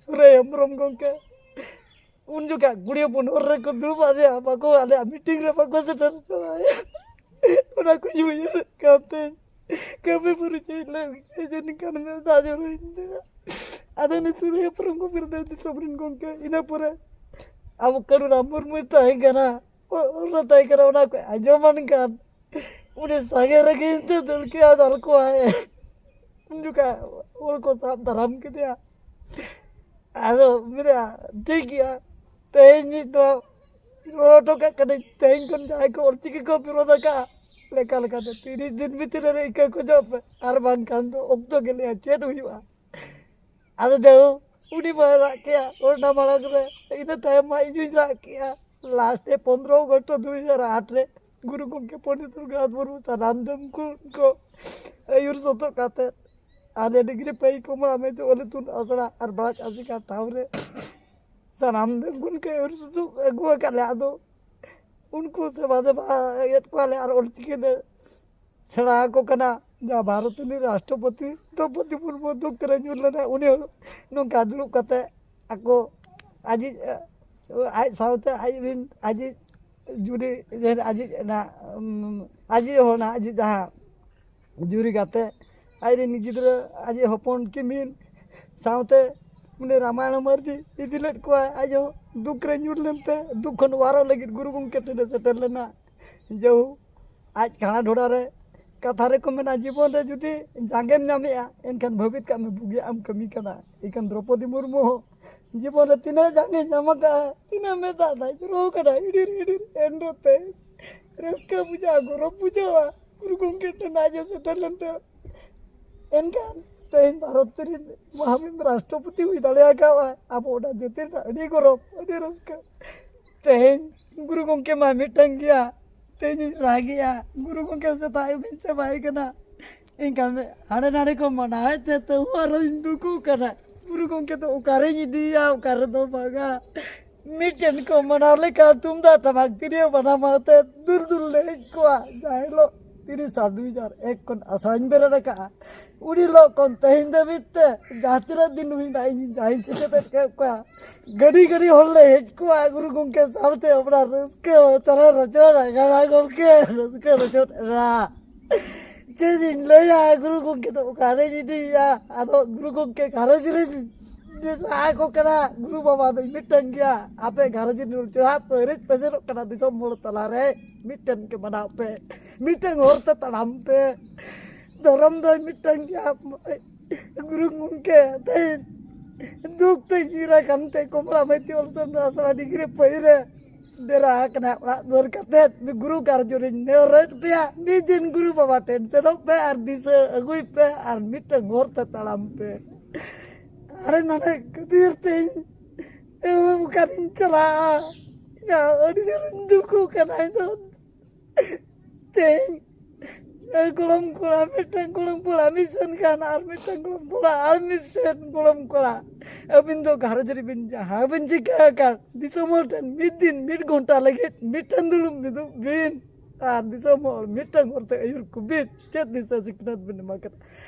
ᱥᱩᱨᱟᱹᱭ ᱦᱮᱢᱵᱨᱚᱢ ᱜᱚᱢᱠᱮ᱾ ᱩᱱ ᱡᱚᱠᱷᱟ ᱠᱩᱲᱤ ᱦᱚᱯᱚᱱ ᱦᱚᱨ ᱨᱮᱠᱚ ᱫᱩᱲᱩᱵ ᱟᱫᱮᱭᱟ, ᱵᱟᱠᱚ, ᱟᱞᱮᱭᱟᱜ ᱢᱤᱴᱤᱝ ᱨᱮ ᱵᱟᱠᱚ ᱥᱮᱴᱮᱨ ᱦᱚᱪᱚ ᱟᱭᱟ᱾ ᱚᱱᱟ ᱠᱚᱧ ᱩᱭᱦᱟᱹᱨᱮᱫ ᱠᱟᱱ ᱛᱮ ᱠᱟᱹᱢᱤ ᱯᱩᱨᱟᱹ ᱪᱮᱫ ᱞᱟᱹᱜᱤᱫ ᱡᱮ ᱱᱤᱝᱠᱟᱱ ᱢᱮ ᱫᱟᱜ ᱡᱚᱨᱚᱭᱮᱱ ᱛᱤᱧᱟ᱾ ᱟᱫᱚ ᱩᱱᱤ ᱥᱩᱨᱟᱹᱭ ᱦᱮᱢᱵᱨᱚᱢ ᱠᱚ ᱵᱤᱨᱫᱟᱹ ᱫᱤᱥᱚᱢ ᱨᱮᱱ ᱜᱚᱢᱠᱮ, ᱤᱱᱟᱹ ᱯᱚᱨᱮ ᱟᱵᱚ ᱠᱟᱹᱱᱩᱨᱟᱢ ᱢᱩᱨᱢᱩᱭ ᱛᱟᱦᱮᱸ ᱠᱟᱱᱟ᱾ ᱦᱚᱨ ᱨᱮ ᱛᱟᱦᱮᱸ ᱠᱟᱱᱟ, ᱚᱱᱟ ᱠᱚ ᱟᱸᱡᱚᱢᱟᱱ ᱠᱷᱟᱱ ᱩᱱᱤ ᱥᱟᱸᱜᱮ ᱨᱮᱜᱮ ᱤᱧ ᱛᱮ ᱫᱟᱹᱲ ᱠᱮᱜᱼᱟ, ᱫᱟᱞ ᱠᱚᱣᱟᱭ᱾ ᱩᱱ ᱡᱚᱠᱷᱟ ᱦᱚᱲ ᱠᱚ ᱥᱟᱵ ᱫᱟᱨᱟᱢ ᱠᱮᱫᱮᱭᱟ᱾ ᱟᱫᱚ ᱢᱮᱱᱟ, ᱴᱷᱤᱠ ᱜᱮᱭᱟ, ᱛᱮᱦᱮᱧ ᱫᱚ ᱨᱚᱲ ᱦᱚᱴᱚ ᱠᱟᱜ ᱠᱟᱹᱱᱟᱹᱧ, ᱛᱮᱦᱮᱧ ᱠᱷᱚᱱ ᱡᱟᱦᱟᱸᱭ ᱠᱚ ᱚᱞᱪᱤᱠᱤ ᱠᱚ ᱵᱤᱨᱳᱫ ᱟᱠᱟᱫᱼᱟ, ᱞᱮᱠᱟ ᱞᱮᱠᱟᱛᱮ ᱛᱤᱨᱤᱥ ᱫᱤᱱ ᱵᱷᱤᱛᱤᱨ ᱨᱮ ᱤᱠᱟᱹ ᱠᱷᱚᱡᱚᱜ ᱯᱮ, ᱟᱨ ᱵᱟᱝᱠᱷᱟᱱ ᱫᱚ ᱚᱠᱛᱚ ᱜᱮ ᱞᱟᱹᱭᱟ ᱪᱮᱫ ᱦᱩᱭᱩᱜᱼᱟ᱾ ᱟᱫᱚ ᱫᱮᱣ, ᱩᱱᱤ ᱢᱟᱭ ᱨᱟᱜ ᱠᱮᱜᱼᱟ ᱚᱱᱟ ᱢᱟᱲᱟᱝ ᱨᱮ, ᱤᱱᱟᱹ ᱛᱟᱭᱚᱢ ᱢᱟ ᱤᱧ ᱦᱚᱸᱧ ᱨᱟᱜ ᱠᱮᱜᱼᱟ᱾ ᱞᱟᱥᱴ ᱨᱮ ᱯᱚᱱᱫᱽᱨᱚ ᱟᱜᱚᱥᱴ ᱫᱩ ᱦᱟᱡᱟᱨ ᱟᱴ ᱨᱮ ᱜᱩᱨᱩ ᱜᱚᱢᱠᱮ ᱯᱚᱱᱰᱤᱛ ᱨᱚᱜᱷᱩᱱᱟᱛᱷ ᱢᱩᱨᱢᱩ ᱥᱟᱱᱟᱢ ᱫᱮᱢ ᱠᱚ ᱠᱚ ᱟᱹᱭᱩᱨ ᱥᱚᱛᱚᱜ ᱠᱟᱛᱮ ᱟᱞᱮ ᱰᱤᱜᱽᱨᱤ ᱯᱟᱹᱭ ᱠᱚᱢᱟ ᱢᱮᱱᱛᱮ ᱚᱞ ᱤᱛᱩᱱ ᱟᱥᱲᱟ ᱟᱨ ᱵᱟᱲᱟᱪ ᱟᱥᱮᱠᱟ ᱴᱷᱟᱶ ᱨᱮ ᱥᱟᱱᱟᱢ ᱫᱮᱢ ᱠᱚ ᱟᱹᱭᱩᱨ ᱥᱚᱛᱚᱜ ᱟᱹᱜᱩ ᱟᱠᱟᱫ ᱞᱮᱭᱟ᱾ ᱟᱫᱚ ᱩᱱᱠᱩ ᱥᱮᱵᱟ ᱫᱮᱵᱟ ᱮᱫ ᱠᱚᱣᱟᱞᱮ ᱟᱨ ᱚᱞᱪᱤᱠᱤ ᱞᱮ ᱥᱮᱬᱟ ᱟᱠᱚ ᱠᱟᱱᱟ᱾ ᱡᱟᱦᱟᱸ ᱵᱷᱟᱨᱚᱛ ᱨᱤᱱᱤᱡ ᱨᱟᱥᱴᱨᱚᱯᱚᱛᱤ ᱫᱨᱚᱯᱚᱫᱤ ᱢᱩᱨᱢᱩ ᱫᱩᱠ ᱨᱮ ᱧᱩᱨ ᱞᱮᱱᱟ, ᱩᱱᱤ ᱦᱚᱸ ᱱᱚᱝᱠᱟ ᱫᱩᱲᱩᱵ ᱠᱟᱛᱮ ᱟᱠᱚ ᱟᱡᱤᱡ, ᱟᱡ ᱥᱟᱶᱛᱮ ᱟᱡ ᱨᱤᱱ ᱟᱡᱤᱡ ᱡᱩᱨᱤ, ᱟᱡᱤᱡ ᱚᱱᱟ, ᱩᱢ, ᱟᱡᱤᱡ ᱦᱚᱸ ᱚᱱᱟ ᱟᱡᱤᱡ ᱡᱟᱦᱟᱸ ᱡᱩᱨᱤ ᱜᱟᱛᱮ, ᱟᱡ ᱨᱤᱱ ᱜᱤᱫᱽᱨᱟᱹ, ᱟᱡᱤᱡ ᱦᱚᱯᱚᱱ ᱠᱤᱢᱤᱱ ᱥᱟᱶᱛᱮ ᱩᱱᱤ ᱨᱟᱢᱟᱭᱚᱬ ᱢᱟᱹᱨᱰᱤ ᱤᱫᱤ ᱞᱮᱫ ᱠᱚᱣᱟᱭ᱾ ᱟᱡ ᱦᱚᱸ ᱫᱩᱠ ᱨᱮ ᱧᱩᱨ ᱞᱮᱱᱛᱮ ᱫᱩᱠ ᱠᱷᱚᱱ ᱣᱟᱨᱚᱜ ᱞᱟᱹᱜᱤᱫ ᱜᱩᱨᱩ ᱜᱚᱢᱠᱮ ᱴᱷᱮᱱ ᱮ ᱥᱮᱴᱮᱨ ᱞᱮᱱᱟ᱾ ᱡᱟᱹᱦᱩ ᱟᱡ ᱠᱟᱬᱟ ᱰᱷᱚᱲᱟ ᱨᱮ ᱠᱟᱛᱷᱟ ᱨᱮᱠᱚ ᱢᱮᱱᱟ, ᱡᱤᱵᱚᱱ ᱨᱮ ᱡᱩᱫᱤ ᱡᱟᱸᱜᱮᱢ ᱧᱟᱢᱮᱜᱼᱟ, ᱮᱱᱠᱷᱟᱱ ᱵᱷᱟᱹᱵᱤᱛ ᱠᱟᱜ ᱢᱮ ᱵᱩᱜᱤᱭᱟᱜ ᱮᱢ ᱠᱟᱹᱢᱤ ᱠᱟᱱᱟ᱾ ᱤᱠᱷᱟᱹᱱ ᱫᱨᱚᱯᱚᱫᱤ ᱢᱩᱨᱢᱩ ᱦᱚᱸ ᱡᱤᱵᱚᱱ ᱨᱮ ᱛᱤᱱᱟᱹᱜ ᱡᱟᱸᱜᱮ ᱧᱟᱢ ᱟᱠᱟᱫᱼᱟ, ᱛᱤᱱᱟᱹᱜ ᱢᱮᱫ ᱫᱟᱜ ᱫᱟᱭ ᱡᱚᱨᱚ ᱠᱟᱱᱟ, ᱤᱰᱤᱨ ᱤᱰᱤᱨ ᱮᱱ ᱨᱮᱦᱚᱸ ᱛᱮ ᱨᱟᱹᱥᱠᱟᱹ ᱵᱩᱡᱷᱟᱹᱜᱼᱟ, ᱜᱚᱨᱚᱵᱽ ᱵᱩᱡᱷᱟᱹᱜᱼᱟ᱾ ᱜᱩᱨᱩ ᱜᱚᱢᱠᱮ ᱴᱷᱮᱱ ᱟᱡ ᱮ ᱥᱮᱴᱮᱨ ᱞᱮᱱ ᱛᱮ, ᱮᱱᱠᱷᱟᱱ ᱛᱮᱦᱮᱧ ᱵᱷᱟᱨᱚᱛ ᱨᱤᱱ ᱢᱚᱦᱟᱢᱤᱢ ᱨᱟᱥᱴᱨᱚᱯᱚᱛᱤ ᱦᱩᱭ ᱫᱟᱲᱮ ᱟᱠᱟᱫᱼᱟᱭ᱾ ᱟᱵᱚ ᱚᱱᱟ ᱡᱟᱹᱛᱤ ᱨᱮᱱᱟᱜ ᱟᱹᱰᱤ ᱜᱚᱨᱚᱵᱽ, ᱟᱹᱰᱤ ᱨᱟᱹᱥᱠᱟᱹ᱾ ᱛᱮᱦᱮᱧ ᱜᱩᱨᱩ ᱜᱚᱢᱠᱮ ᱢᱟ ᱢᱤᱫᱴᱟᱝ ᱜᱮᱭᱟ, ᱛᱮᱦᱮᱧ ᱤᱧ ᱨᱟᱜᱮᱜᱼᱟ, ᱜᱩᱨᱩ ᱜᱚᱢᱠᱮ ᱥᱮᱛᱟᱜ ᱟᱹᱭᱩᱵ ᱤᱧ ᱥᱮᱵᱟᱭᱮ ᱠᱟᱱᱟ᱾ ᱮᱱᱠᱷᱟᱱ ᱦᱟᱸᱰᱮ ᱱᱟᱰᱮ ᱠᱚ ᱢᱟᱱᱟᱣᱮᱫ ᱛᱮ ᱛᱟᱹᱦᱩ ᱟᱨᱦᱚᱸᱧ ᱫᱩᱠᱩᱜ ᱠᱟᱱᱟ᱾ ᱜᱩᱨᱩ ᱜᱚᱢᱠᱮ ᱫᱚ ᱚᱠᱟᱨᱮᱧ ᱤᱫᱤᱭᱮᱭᱟ, ᱚᱠᱟ ᱨᱮᱫᱚ ᱵᱟᱝᱟ᱾ ᱢᱤᱫᱴᱮᱱ ᱠᱚ ᱢᱟᱱᱟᱣ ᱞᱮᱠᱟ ᱛᱩᱢᱫᱟᱜ ᱴᱟᱢᱟᱠ ᱛᱤᱨᱭᱳ ᱵᱟᱱᱟᱢ ᱟᱛᱮ ᱫᱩᱞ ᱫᱩᱞ ᱞᱮ ᱦᱮᱡ ᱠᱚᱜᱼᱟ᱾ ᱡᱟᱦᱟᱸ ᱦᱤᱞᱳᱜ ᱛᱤᱨᱤᱥ ᱥᱟᱛ ᱫᱩ ᱦᱟᱡᱟᱨ ᱮᱠ ᱠᱷᱚᱱ ᱟᱥᱲᱟᱧ ᱵᱮᱨᱮᱫ ᱟᱠᱟᱫᱼᱟ, ᱩᱱ ᱦᱤᱞᱳᱜ ᱠᱷᱚᱱ ᱛᱮᱦᱮᱧ ᱫᱷᱟᱹᱵᱤᱡ ᱛᱮ ᱡᱟᱦᱟᱸ ᱛᱤᱱᱟᱹᱜ ᱫᱤᱱ ᱦᱩᱭᱱᱟ, ᱤᱧ ᱡᱟᱦᱟᱸᱧ ᱥᱮᱪᱮᱫ ᱮᱫ ᱠᱚᱣᱟ, ᱜᱟᱹᱰᱤ ᱜᱟᱹᱰᱤ ᱦᱚᱲ ᱞᱮ ᱦᱮᱡ ᱠᱚᱜᱼᱟ ᱜᱩᱨᱩ ᱜᱚᱢᱠᱮ ᱥᱟᱶᱛᱮ᱾ ᱚᱱᱟ ᱨᱟᱹᱥᱠᱟᱹ ᱛᱟᱞᱟ ᱨᱚᱪᱚᱱᱟ ᱠᱟᱱᱟ ᱜᱚᱢᱠᱮ, ᱨᱟᱹᱥᱠᱟᱹ ᱨᱚᱪᱚᱱ ᱮᱱᱟ᱾ ᱪᱮᱫ ᱤᱧ ᱞᱟᱹᱭᱟ, ᱜᱩᱨᱩ ᱜᱚᱢᱠᱮ ᱫᱚ ᱚᱠᱟᱨᱮᱧ ᱤᱫᱤᱭᱮᱭᱟ? ᱟᱫᱚ ᱜᱩᱨᱩ ᱜᱚᱢᱠᱮ ᱜᱷᱟᱨᱚᱸᱡᱽ ᱨᱤᱧ ᱡᱟᱦᱟᱸᱭ ᱠᱚ ᱠᱟᱱᱟ, ᱜᱩᱨᱩ ᱵᱟᱵᱟ ᱫᱚ ᱢᱤᱫᱴᱟᱝ ᱜᱮᱭᱟ᱾ ᱟᱯᱮ ᱜᱷᱟᱨᱚᱸᱡᱽ ᱨᱤᱱ ᱪᱮᱫᱟᱜ ᱯᱮ ᱨᱮᱡ ᱯᱮᱥᱮᱨᱚᱜ ᱠᱟᱱᱟ ᱫᱤᱥᱚᱢ ᱦᱚᱲ ᱛᱟᱞᱟᱨᱮ? ᱢᱤᱫᱴᱮᱱ ᱜᱮ ᱢᱟᱱᱟᱣ ᱯᱮ, ᱢᱤᱫᱴᱟᱝ ᱦᱚᱨ ᱛᱮ ᱛᱟᱲᱟᱢ ᱯᱮ, ᱫᱷᱚᱨᱚᱢ ᱫᱚ ᱢᱤᱫᱴᱟᱝ ᱜᱮᱭᱟ᱾ ᱜᱩᱨᱩ ᱜᱚᱢᱠᱮ ᱛᱮᱦᱮᱧ ᱫᱩᱠ ᱛᱮ ᱧᱤᱨ ᱟᱠᱟᱱ ᱛᱮ ᱠᱚᱢᱞᱟ ᱢᱟᱹᱭᱛᱤ ᱚᱞ ᱥᱟᱢᱱᱟ ᱟᱥᱲᱟ ᱰᱤᱜᱽᱨᱤ ᱯᱟᱹᱭ ᱨᱮ ᱰᱮᱨᱟ ᱟᱠᱟᱱᱟ᱾ ᱚᱲᱟᱜ ᱫᱩᱣᱟᱹᱨ ᱠᱟᱛᱮᱫ ᱜᱩᱨᱩ ᱠᱟᱨᱡᱚ ᱨᱤᱧ ᱱᱮᱦᱚᱨᱮᱫ ᱯᱮᱭᱟ, ᱢᱤᱫ ᱫᱤᱱ ᱜᱩᱨᱩ ᱵᱟᱵᱟ ᱴᱷᱮᱱ ᱥᱮᱱᱚᱜ ᱯᱮ ᱟᱨ ᱫᱤᱥᱟᱹ ᱟᱹᱜᱩᱭ ᱯᱮ ᱟᱨ ᱢᱤᱫᱴᱟᱝ ᱦᱚᱨ ᱛᱮ ᱛᱟᱲᱟᱢ ᱯᱮ᱾ ᱦᱟᱸᱰᱮ ᱱᱟᱰᱮ ᱠᱷᱟᱹᱛᱤᱨ ᱛᱮᱧ ᱚᱠᱟᱨᱤᱧ ᱪᱟᱞᱟᱜᱼᱟ? ᱤᱧᱟᱹᱜ ᱟᱹᱰᱤ ᱡᱳᱨᱤᱧ ᱫᱩᱠᱩ ᱠᱟᱱᱟ ᱤᱧ ᱫᱚ᱾ ᱛᱮᱦᱮᱧ ᱜᱚᱲᱚᱢ ᱠᱚᱲᱟ, ᱢᱤᱫᱴᱟᱝ ᱜᱚᱲᱚᱢ ᱠᱚᱲᱟ ᱢᱤᱫ ᱥᱮᱱ ᱠᱷᱟᱱ ᱟᱨ ᱢᱤᱫᱴᱟᱝ ᱜᱚᱲᱚᱢ ᱠᱚᱲᱟ ᱟᱨ ᱢᱤᱫ ᱥᱮᱱ ᱜᱚᱲᱚᱢ ᱠᱚᱲᱟ, ᱟᱹᱵᱤᱱ ᱫᱚ ᱜᱷᱟᱨᱚᱸᱡᱽ ᱨᱮᱵᱤᱱ ᱡᱟᱦᱟᱸ ᱵᱤᱱ ᱪᱤᱠᱟᱹ ᱟᱠᱟᱫ, ᱫᱤᱥᱚᱢ ᱦᱚᱲ ᱴᱷᱮᱱ ᱢᱤᱫ ᱫᱤᱱ ᱢᱤᱫ ᱜᱷᱚᱱᱴᱟ ᱞᱟᱹᱜᱤᱫ ᱢᱤᱫᱴᱟᱝ ᱫᱩᱲᱩᱵ ᱢᱤᱫᱩᱜ ᱵᱤᱱ ᱟᱨ ᱫᱤᱥᱚᱢ ᱦᱚᱲ ᱢᱤᱫᱴᱟᱝ ᱦᱚᱨ ᱛᱮ ᱟᱹᱭᱩᱨ ᱠᱚᱵᱤᱱ᱾ ᱪᱮᱫ ᱫᱤᱥᱟᱹ ᱥᱤᱠᱷᱱᱟᱹᱛ ᱵᱤᱱ ᱮᱢᱟ ᱠᱟᱫᱟ?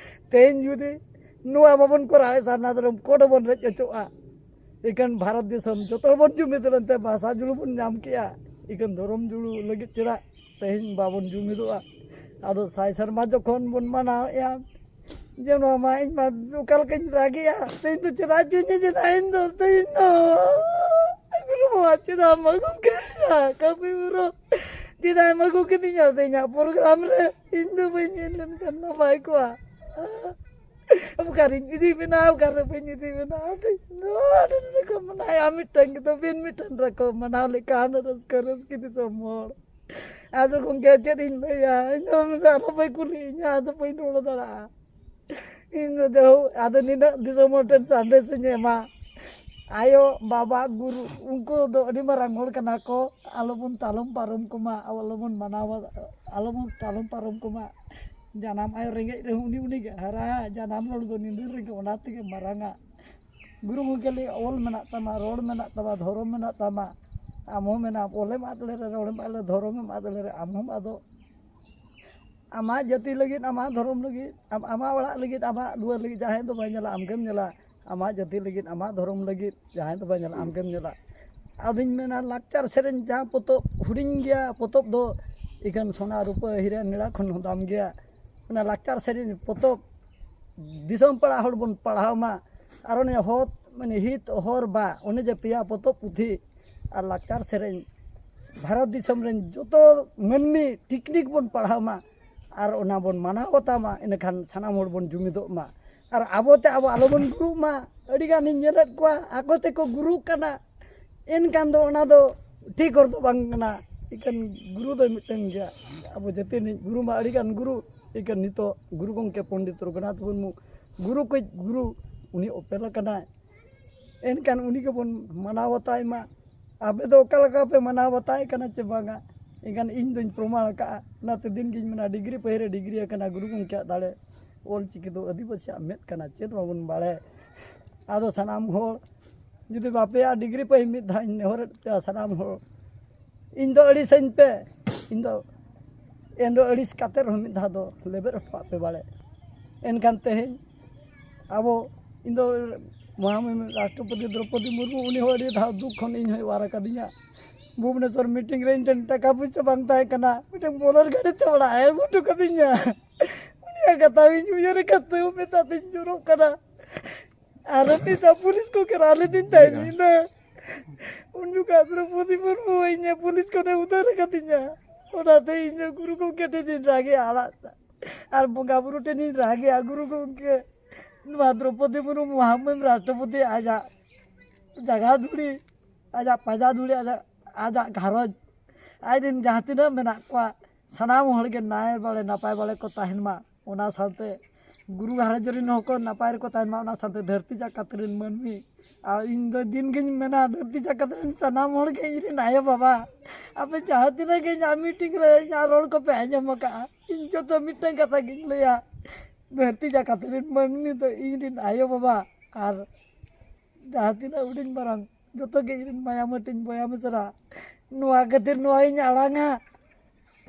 ᱛᱮᱦᱮᱧ ᱡᱩᱫᱤ ᱱᱚᱣᱟ ᱵᱟᱵᱚᱱ ᱠᱚᱨᱟᱣᱟ, ᱥᱟᱨᱱᱟ ᱫᱷᱚᱨᱚᱢ ᱠᱳᱰ ᱵᱚᱱ ᱨᱮᱡ ᱦᱚᱪᱚᱜᱼᱟ᱾ ᱤᱠᱷᱟᱹᱱ ᱵᱷᱟᱨᱚᱛ ᱫᱤᱥᱚᱢ ᱡᱚᱛᱚ ᱦᱚᱲ ᱵᱚᱱ ᱡᱩᱢᱤᱫ ᱞᱮᱱᱛᱮ ᱵᱷᱟᱥᱟ ᱡᱩᱲᱩ ᱵᱚᱱ ᱧᱟᱢ ᱠᱮᱜᱼᱟ᱾ ᱤᱠᱷᱟᱹᱱ ᱫᱷᱚᱨᱚᱢ ᱡᱩᱲᱩ ᱞᱟᱹᱜᱤᱫ ᱪᱮᱫᱟᱜ ᱛᱮᱦᱮᱧ ᱵᱟᱵᱚᱱ ᱡᱩᱢᱤᱫᱚᱜᱼᱟ? ᱟᱫᱚ ᱥᱟᱭ ᱥᱮᱨᱢᱟ ᱡᱚᱠᱷᱚᱱ ᱵᱚᱱ ᱢᱟᱱᱟᱣᱮᱜᱼᱟ, ᱡᱮ ᱱᱚᱣᱟ ᱢᱟ ᱤᱧ ᱢᱟ ᱚᱠᱟ ᱞᱮᱠᱟᱧ ᱨᱟᱜᱮᱜᱼᱟ, ᱛᱮᱦᱮᱧ ᱫᱚ ᱪᱮᱫᱟᱜ ᱪᱚᱧ ᱪᱮᱫᱟᱜ ᱤᱧ ᱫᱚ ᱛᱮᱦᱮᱧ ᱫᱚ ᱜᱩᱨᱩ ᱵᱟᱵᱟ ᱪᱮᱫᱟᱜ ᱮᱢ ᱟᱹᱜᱩ ᱠᱤᱫᱤᱧᱟ ᱠᱟᱹᱢᱤ ᱵᱩᱨᱩ? ᱪᱮᱫᱟᱜ ᱮᱢ ᱟᱹᱜᱩ ᱠᱤᱫᱤᱧᱟ ᱛᱮᱦᱮᱧᱟᱜ ᱯᱨᱳᱜᱨᱟᱢ ᱨᱮ? ᱤᱧ ᱫᱚ ᱵᱟᱹᱧ ᱦᱮᱡ ᱞᱮᱱᱠᱷᱟᱱ ᱱᱟᱯᱟᱭ ᱠᱚᱜᱼᱟ᱾ ᱚᱠᱟᱨᱤᱧ ᱤᱫᱤ ᱵᱮᱱᱟ, ᱚᱠᱟᱨᱮ ᱵᱟᱹᱧ ᱤᱫᱤ ᱵᱮᱱᱟ? ᱟᱫᱚ ᱤᱧ ᱫᱚ ᱟᱹᱰᱤ ᱨᱚᱠᱚᱢ ᱢᱟᱱᱟᱣ ᱢᱤᱫᱴᱟᱝ ᱜᱮ ᱛᱚᱵᱮ ᱢᱤᱫᱴᱟᱝ ᱨᱚᱠᱚᱢ ᱢᱟᱱᱟᱣ ᱞᱮᱠᱷᱟᱱ ᱨᱟᱹᱥᱠᱟᱹ ᱨᱟᱹᱥᱠᱤ ᱫᱤᱥᱚᱢ ᱦᱚᱲ᱾ ᱟᱫᱚ ᱜᱚᱢᱠᱮ ᱪᱮᱫ ᱤᱧ ᱞᱟᱹᱭᱟ, ᱤᱧ ᱫᱚ ᱟᱞᱚᱯᱮ ᱠᱩᱞᱤᱭᱤᱧᱟ, ᱟᱫᱚ ᱵᱟᱹᱧ ᱨᱚᱲ ᱫᱟᱲᱮᱭᱟᱜᱼᱟ᱾ ᱤᱧ ᱫᱚ ᱡᱟᱭᱦᱳᱠ, ᱟᱫᱚ ᱱᱤᱱᱟᱹᱜ ᱫᱤᱥᱚᱢ ᱦᱚᱲ ᱴᱷᱮᱱ ᱥᱟᱸᱫᱮᱥ ᱤᱧ ᱮᱢᱟ, ᱟᱭᱳ ᱵᱟᱵᱟ ᱜᱩᱨᱩ ᱩᱱᱠᱩ ᱫᱚ ᱟᱹᱰᱤ ᱢᱟᱨᱟᱝ ᱦᱚᱲ ᱠᱟᱱᱟ ᱠᱚ᱾ ᱟᱞᱚᱵᱚᱱ ᱛᱟᱞᱚᱢ ᱯᱟᱨᱚᱢ ᱠᱚᱢᱟ, ᱟᱞᱚᱵᱚᱱ ᱢᱟᱱᱟᱣ, ᱟᱞᱚᱵᱚᱱ ᱛᱟᱞᱚᱢ ᱯᱟᱨᱚᱢ ᱠᱚᱢᱟ᱾ ᱡᱟᱱᱟᱢ ᱟᱭᱳ ᱨᱮᱸᱜᱮᱡ ᱨᱮᱦᱚᱸ ᱩᱱᱤ ᱩᱱᱤ ᱜᱮ ᱦᱟᱨᱟ, ᱡᱟᱱᱟᱢ ᱨᱚᱲ ᱫᱚ ᱧᱤᱫᱟᱹ ᱨᱮᱜᱮ ᱚᱱᱟ ᱛᱮᱜᱮ ᱢᱟᱨᱟᱝᱟ᱾ ᱜᱩᱨᱩ ᱜᱚᱢᱠᱮ ᱞᱟᱹᱭ, ᱚᱞ ᱢᱮᱱᱟᱜ ᱛᱟᱢᱟ, ᱨᱚᱲ ᱢᱮᱱᱟᱜ ᱛᱟᱢᱟ, ᱫᱷᱚᱨᱚᱢ ᱢᱮᱱᱟᱜ ᱛᱟᱢᱟ, ᱟᱢ ᱦᱚᱸ ᱢᱮᱱᱟᱢ, ᱚᱞᱮᱢ ᱟᱫ ᱞᱮᱨᱮ, ᱨᱚᱲᱮᱢ ᱟᱫ ᱞᱮᱨᱮ, ᱫᱷᱚᱨᱚᱢᱮᱢ ᱟᱫ ᱞᱮᱨᱮ, ᱟᱢ ᱦᱚᱸᱢ ᱟᱫᱚᱜ᱾ ᱟᱢᱟᱜ ᱡᱟᱹᱛᱤ ᱞᱟᱹᱜᱤᱫ, ᱟᱢᱟᱜ ᱫᱷᱚᱨᱚᱢ ᱞᱟᱹᱜᱤᱫ, ᱟᱢ, ᱟᱢᱟᱜ ᱚᱲᱟᱜ ᱞᱟᱹᱜᱤᱫ, ᱟᱢᱟᱜ ᱫᱩᱣᱟᱹᱨ ᱞᱟᱹᱜᱤᱫ ᱡᱟᱦᱟᱸᱭ ᱫᱚ ᱵᱟᱭ ᱧᱮᱞᱟ, ᱟᱢᱜᱮᱢ ᱧᱮᱞᱟ᱾ ᱟᱢᱟᱜ ᱡᱟᱹᱛᱤ ᱞᱟᱹᱜᱤᱫ, ᱟᱢᱟᱜ ᱫᱷᱚᱨᱚᱢ ᱞᱟᱹᱜᱤᱫ ᱡᱟᱦᱟᱸᱭ ᱫᱚ ᱵᱟᱭ ᱧᱮᱞᱟ, ᱟᱢᱜᱮᱢ ᱧᱮᱞᱟ᱾ ᱟᱫᱚᱧ ᱢᱮᱱᱟ, ᱞᱟᱠᱪᱟᱨ ᱥᱮᱨᱮᱧ ᱡᱟᱦᱟᱸ ᱯᱚᱛᱚᱵ ᱦᱩᱰᱤᱧ ᱜᱮᱭᱟ, ᱯᱚᱛᱚᱵ ᱫᱚ ᱤᱠᱷᱟᱹᱱ ᱥᱚᱱᱟ ᱨᱩᱯᱟᱹ ᱦᱤᱨᱟᱹ ᱱᱤᱲᱟ ᱠᱷᱚᱱ ᱦᱚᱸ ᱫᱟᱢ ᱜᱮᱭᱟ᱾ ᱚᱱᱟ ᱞᱟᱠᱪᱟᱨ ᱥᱮᱨᱮᱧ ᱯᱚᱛᱚᱵ ᱫᱤᱥᱚᱢ ᱯᱟᱲᱟ ᱦᱚᱲ ᱵᱚᱱ ᱯᱟᱲᱦᱟᱣ ᱢᱟ᱾ ᱟᱨ ᱚᱱᱮ ᱦᱚᱛ ᱢᱟᱱᱮ ᱦᱤᱛ ᱦᱚᱨ ᱵᱟ ᱚᱱᱮ ᱡᱮ ᱯᱮᱭᱟ ᱯᱚᱛᱚᱵ ᱯᱩᱛᱷᱤ ᱟᱨ ᱞᱟᱠᱪᱟᱨ ᱥᱮᱨᱮᱧ ᱵᱷᱟᱨᱚᱛ ᱫᱤᱥᱚᱢ ᱨᱮᱱ ᱡᱚᱛᱚ ᱢᱟᱹᱱᱢᱤ ᱴᱤᱠᱱᱤᱠ ᱵᱚᱱ ᱯᱟᱲᱦᱟᱣ ᱢᱟ ᱟᱨ ᱚᱱᱟ ᱵᱚᱱ ᱢᱟᱱᱟᱣ ᱵᱟᱛᱟᱣ ᱢᱟ, ᱤᱱᱟᱹᱠᱷᱟᱱ ᱥᱟᱱᱟᱢ ᱦᱚᱲ ᱵᱚᱱ ᱡᱩᱢᱤᱫᱚᱜ ᱢᱟ᱾ ᱟᱨ ᱟᱵᱚ ᱛᱮ ᱟᱵᱚ ᱟᱞᱚᱵᱚᱱ ᱜᱩᱨᱩᱜ ᱢᱟ᱾ ᱟᱹᱰᱤᱜᱟᱱᱤᱧ ᱧᱮᱞᱮᱫ ᱠᱚᱣᱟ ᱟᱠᱚ ᱛᱮᱠᱚ ᱜᱩᱨᱩᱜ ᱠᱟᱱᱟ, ᱮᱱᱠᱷᱟᱱ ᱫᱚ ᱚᱱᱟ ᱫᱚ ᱴᱷᱤᱠ ᱦᱚᱨ ᱫᱚ ᱵᱟᱝ ᱠᱟᱱᱟ᱾ ᱮᱱᱠᱷᱟᱱ ᱜᱩᱨᱩ ᱫᱚ ᱢᱤᱫᱴᱟᱝ ᱜᱮᱭᱟ, ᱟᱵᱚ ᱡᱟᱹᱛᱤ ᱨᱤᱱᱤᱡ ᱜᱩᱨᱩ ᱢᱟ ᱟᱹᱰᱤᱜᱟᱱ ᱜᱩᱨᱩ᱾ ᱮᱱᱠᱷᱟᱱ ᱱᱤᱛᱚᱜ ᱜᱩᱨᱩ ᱜᱚᱢᱠᱮ ᱯᱚᱱᱰᱤᱛ ᱨᱚᱜᱷᱩᱱᱟᱛᱷ ᱢᱩᱨᱢᱩ ᱜᱩᱨᱩ ᱠᱚᱭᱤᱡ ᱜᱩᱨᱩ, ᱩᱱᱤ ᱚᱯᱮᱞ ᱟᱠᱟᱱᱟᱭ᱾ ᱮᱱᱠᱷᱟᱱ ᱩᱱᱤ ᱜᱮᱵᱚᱱ ᱢᱟᱱᱟᱣ ᱵᱟᱛᱟᱣ ᱢᱟ᱾ ᱟᱯᱮ ᱫᱚ ᱚᱠᱟ ᱞᱮᱠᱟ ᱯᱮ ᱢᱟᱱᱟᱣ ᱵᱟᱛᱟᱣᱮᱫ ᱠᱟᱱᱟ ᱪᱮ ᱵᱟᱝᱟ? ᱮᱱᱠᱷᱟᱱ ᱤᱧ ᱫᱚᱧ ᱯᱨᱚᱢᱟᱬ ᱟᱠᱟᱫᱼᱟ᱾ ᱚᱱᱟᱛᱮ ᱫᱤᱱ ᱜᱤᱧ ᱢᱮᱱᱟ, ᱰᱤᱜᱽᱨᱤ ᱯᱟᱹᱦᱤᱨᱮ ᱰᱤᱜᱽᱨᱤ ᱟᱠᱟᱱᱟ ᱜᱩᱨᱩ ᱜᱚᱢᱠᱮᱭᱟᱜ ᱫᱟᱲᱮ᱾ ᱚᱞ ᱪᱤᱠᱤ ᱫᱚ ᱟᱹᱫᱤᱵᱟᱹᱥᱤᱭᱟᱜ ᱢᱮᱫ ᱠᱟᱱᱟ, ᱪᱮᱫ ᱵᱟᱵᱚᱱ ᱵᱟᱲᱟᱭᱟ? ᱟᱫᱚ ᱥᱟᱱᱟᱢ ᱦᱚᱲ ᱡᱩᱫᱤ ᱵᱟᱯᱮᱭᱟ ᱰᱤᱜᱽᱨᱤ ᱯᱟᱹᱦᱤ, ᱢᱤᱫ ᱫᱷᱟᱣ ᱤᱧ ᱱᱮᱦᱚᱨᱮᱫ ᱯᱮᱭᱟ ᱥᱟᱱᱟᱢ ᱦᱚᱲ, ᱤᱧ ᱫᱚ ᱟᱹᱲᱤᱥᱟᱹᱧ ᱯᱮ᱾ ᱤᱧ ᱫᱚ ᱮᱱ ᱫᱚ ᱟᱹᱲᱤᱥ ᱠᱟᱛᱮ ᱨᱮᱦᱚᱸ ᱢᱤᱫ ᱫᱷᱟᱣ ᱫᱚ ᱞᱮᱵᱮᱫ ᱦᱚᱴᱚᱣᱟᱜ ᱯᱮ ᱵᱟᱲᱮ᱾ ᱮᱱᱠᱷᱟᱱ ᱛᱮᱦᱮᱧ ᱟᱵᱚ, ᱤᱧ ᱫᱚ ᱢᱚᱦᱟᱢᱟᱹᱭ ᱨᱟᱥᱴᱨᱚᱯᱚᱛᱤ ᱫᱨᱚᱯᱚᱫᱤ ᱢᱩᱨᱢᱩ, ᱩᱱᱤ ᱦᱚᱸ ᱟᱹᱰᱤ ᱫᱷᱟᱣ ᱫᱩᱠ ᱠᱷᱚᱱ ᱤᱧ ᱦᱚᱸᱭ ᱚᱣᱟᱨ ᱟᱠᱟᱫᱤᱧᱟ᱾ ᱵᱷᱩᱵᱽᱱᱮᱥᱚᱨ ᱢᱤᱴᱤᱝ ᱨᱮ ᱤᱧ ᱴᱷᱮᱱ ᱴᱟᱠᱟ ᱯᱩᱭᱥᱟᱹ ᱵᱟᱝ ᱛᱟᱦᱮᱸ ᱠᱟᱱᱟ, ᱢᱤᱫᱴᱮᱱ ᱵᱚᱞᱮᱨ ᱜᱟᱹᱰᱤ ᱛᱮ ᱚᱲᱟᱜ ᱮ ᱟᱹᱜᱩ ᱦᱚᱴᱚ ᱠᱟᱫᱤᱧᱟ᱾ ᱩᱱᱤᱭᱟᱜ ᱠᱟᱛᱷᱟ ᱦᱚᱸᱧ ᱩᱭᱦᱟᱹᱨ ᱟᱠᱟᱫ ᱛᱮ ᱢᱮᱫ ᱫᱟᱜ ᱛᱤᱧ ᱡᱚᱨᱚᱜ ᱠᱟᱱᱟ᱾ ᱟᱨ ᱢᱤᱫ ᱫᱷᱟᱣ ᱯᱩᱞᱤᱥ ᱠᱚ ᱜᱷᱮᱨᱟᱣ ᱞᱤᱫᱤᱧ ᱛᱟᱦᱮᱸᱫ ᱧᱤᱫᱟᱹ᱾ ᱩᱱ ᱡᱚᱠᱷᱟᱡ ᱫᱨᱚᱯᱚᱫᱤ ᱢᱩᱨᱢᱩ ᱤᱧ ᱯᱩᱞᱤᱥ ᱠᱷᱚᱱᱮ ᱩᱫᱷᱟᱹᱨ ᱟᱠᱟᱫᱤᱧᱟ᱾ ᱚᱱᱟᱛᱮ ᱤᱧ ᱫᱚ ᱜᱩᱨᱩ ᱜᱚᱢᱠᱮ ᱴᱷᱮᱱᱤᱧ ᱨᱟᱜᱮᱜᱼᱟ, ᱟᱲᱟᱜ ᱟᱨ ᱵᱚᱸᱜᱟ ᱵᱩᱨᱩ ᱴᱷᱮᱱᱤᱧ ᱨᱟᱜᱮᱜᱼᱟ, ᱜᱩᱨᱩ ᱜᱚᱢᱠᱮ, ᱱᱚᱣᱟ ᱫᱨᱚᱯᱚᱫᱤ ᱢᱩᱨᱢᱩ ᱢᱚᱦᱟᱢᱟᱹᱭ ᱨᱟᱥᱴᱨᱚᱯᱚᱛᱤ ᱟᱡᱟᱜ ᱡᱟᱭᱜᱟ ᱫᱷᱩᱲᱤ, ᱟᱡᱟᱜ ᱯᱟᱸᱡᱟ ᱫᱷᱩᱲᱤ, ᱟᱡᱟᱜ, ᱟᱡᱟᱜ ᱜᱷᱟᱨᱚᱸᱡᱽ, ᱟᱡ ᱨᱮᱱ ᱡᱟᱦᱟᱸ ᱛᱤᱱᱟᱹᱜ ᱢᱮᱱᱟᱜ ᱠᱚᱣᱟ, ᱥᱟᱱᱟᱢ ᱦᱚᱲᱜᱮ ᱱᱟᱭ ᱵᱟᱲᱮ ᱱᱟᱯᱟᱭ ᱵᱟᱲᱮ ᱠᱚ ᱛᱟᱦᱮᱱ ᱢᱟ᱾ ᱚᱱᱟ ᱥᱟᱶᱛᱮ ᱜᱩᱨᱩ ᱜᱷᱟᱨᱚᱸᱡᱽ ᱨᱮᱱ ᱦᱚᱸᱠᱚ ᱱᱟᱯᱟᱭ ᱨᱮᱠᱚ ᱛᱟᱦᱮᱱ ᱢᱟ, ᱚᱱᱟ ᱥᱟᱶᱛᱮ ᱫᱷᱟᱹᱨᱛᱤ ᱡᱟᱠᱟᱛ ᱨᱮᱱ ᱢᱟᱹᱱᱢᱤ᱾ ᱟᱨ ᱤᱧ ᱫᱚ ᱫᱤᱱ ᱜᱤᱧ ᱢᱮᱱᱟ, ᱫᱷᱟᱹᱨᱛᱤ ᱡᱟᱠᱟᱛ ᱨᱮᱱ ᱥᱟᱱᱟᱢ ᱦᱚᱲ ᱜᱮ ᱤᱧ ᱨᱮᱱ ᱟᱭᱳ ᱵᱟᱵᱟ, ᱟᱯᱮ ᱡᱟᱦᱟᱸ ᱛᱤᱱᱟᱹᱜ ᱜᱮ ᱤᱧᱟᱹᱜ ᱢᱤᱴᱤᱝ ᱨᱮ ᱤᱧᱟᱹᱜ ᱨᱚᱲ ᱠᱚᱯᱮ ᱟᱸᱡᱚᱢ ᱟᱠᱟᱫᱼᱟ, ᱤᱧ ᱡᱚᱛᱚ ᱢᱤᱫᱴᱟᱝ ᱠᱟᱛᱷᱟ ᱜᱤᱧ ᱞᱟᱹᱭᱟ, ᱫᱷᱟᱹᱨᱛᱤ ᱡᱟᱠᱟᱛ ᱨᱮᱱ ᱢᱟᱹᱱᱢᱤ ᱫᱚ ᱤᱧ ᱨᱮᱱ ᱟᱭᱳ ᱵᱟᱵᱟ ᱟᱨ ᱡᱟᱦᱟᱸ ᱛᱤᱱᱟᱹᱜ ᱦᱩᱰᱤᱧ ᱢᱟᱨᱟᱝ ᱡᱚᱛᱚ ᱜᱮ ᱤᱧ ᱨᱮᱱ ᱢᱟᱭᱟᱢ ᱦᱟᱹᱴᱤᱧ ᱵᱚᱭᱦᱟ ᱢᱤᱥᱨᱟ᱾ ᱱᱚᱣᱟ ᱠᱷᱟᱹᱛᱤᱨ ᱱᱚᱣᱟ ᱤᱧ ᱟᱲᱟᱝᱟ,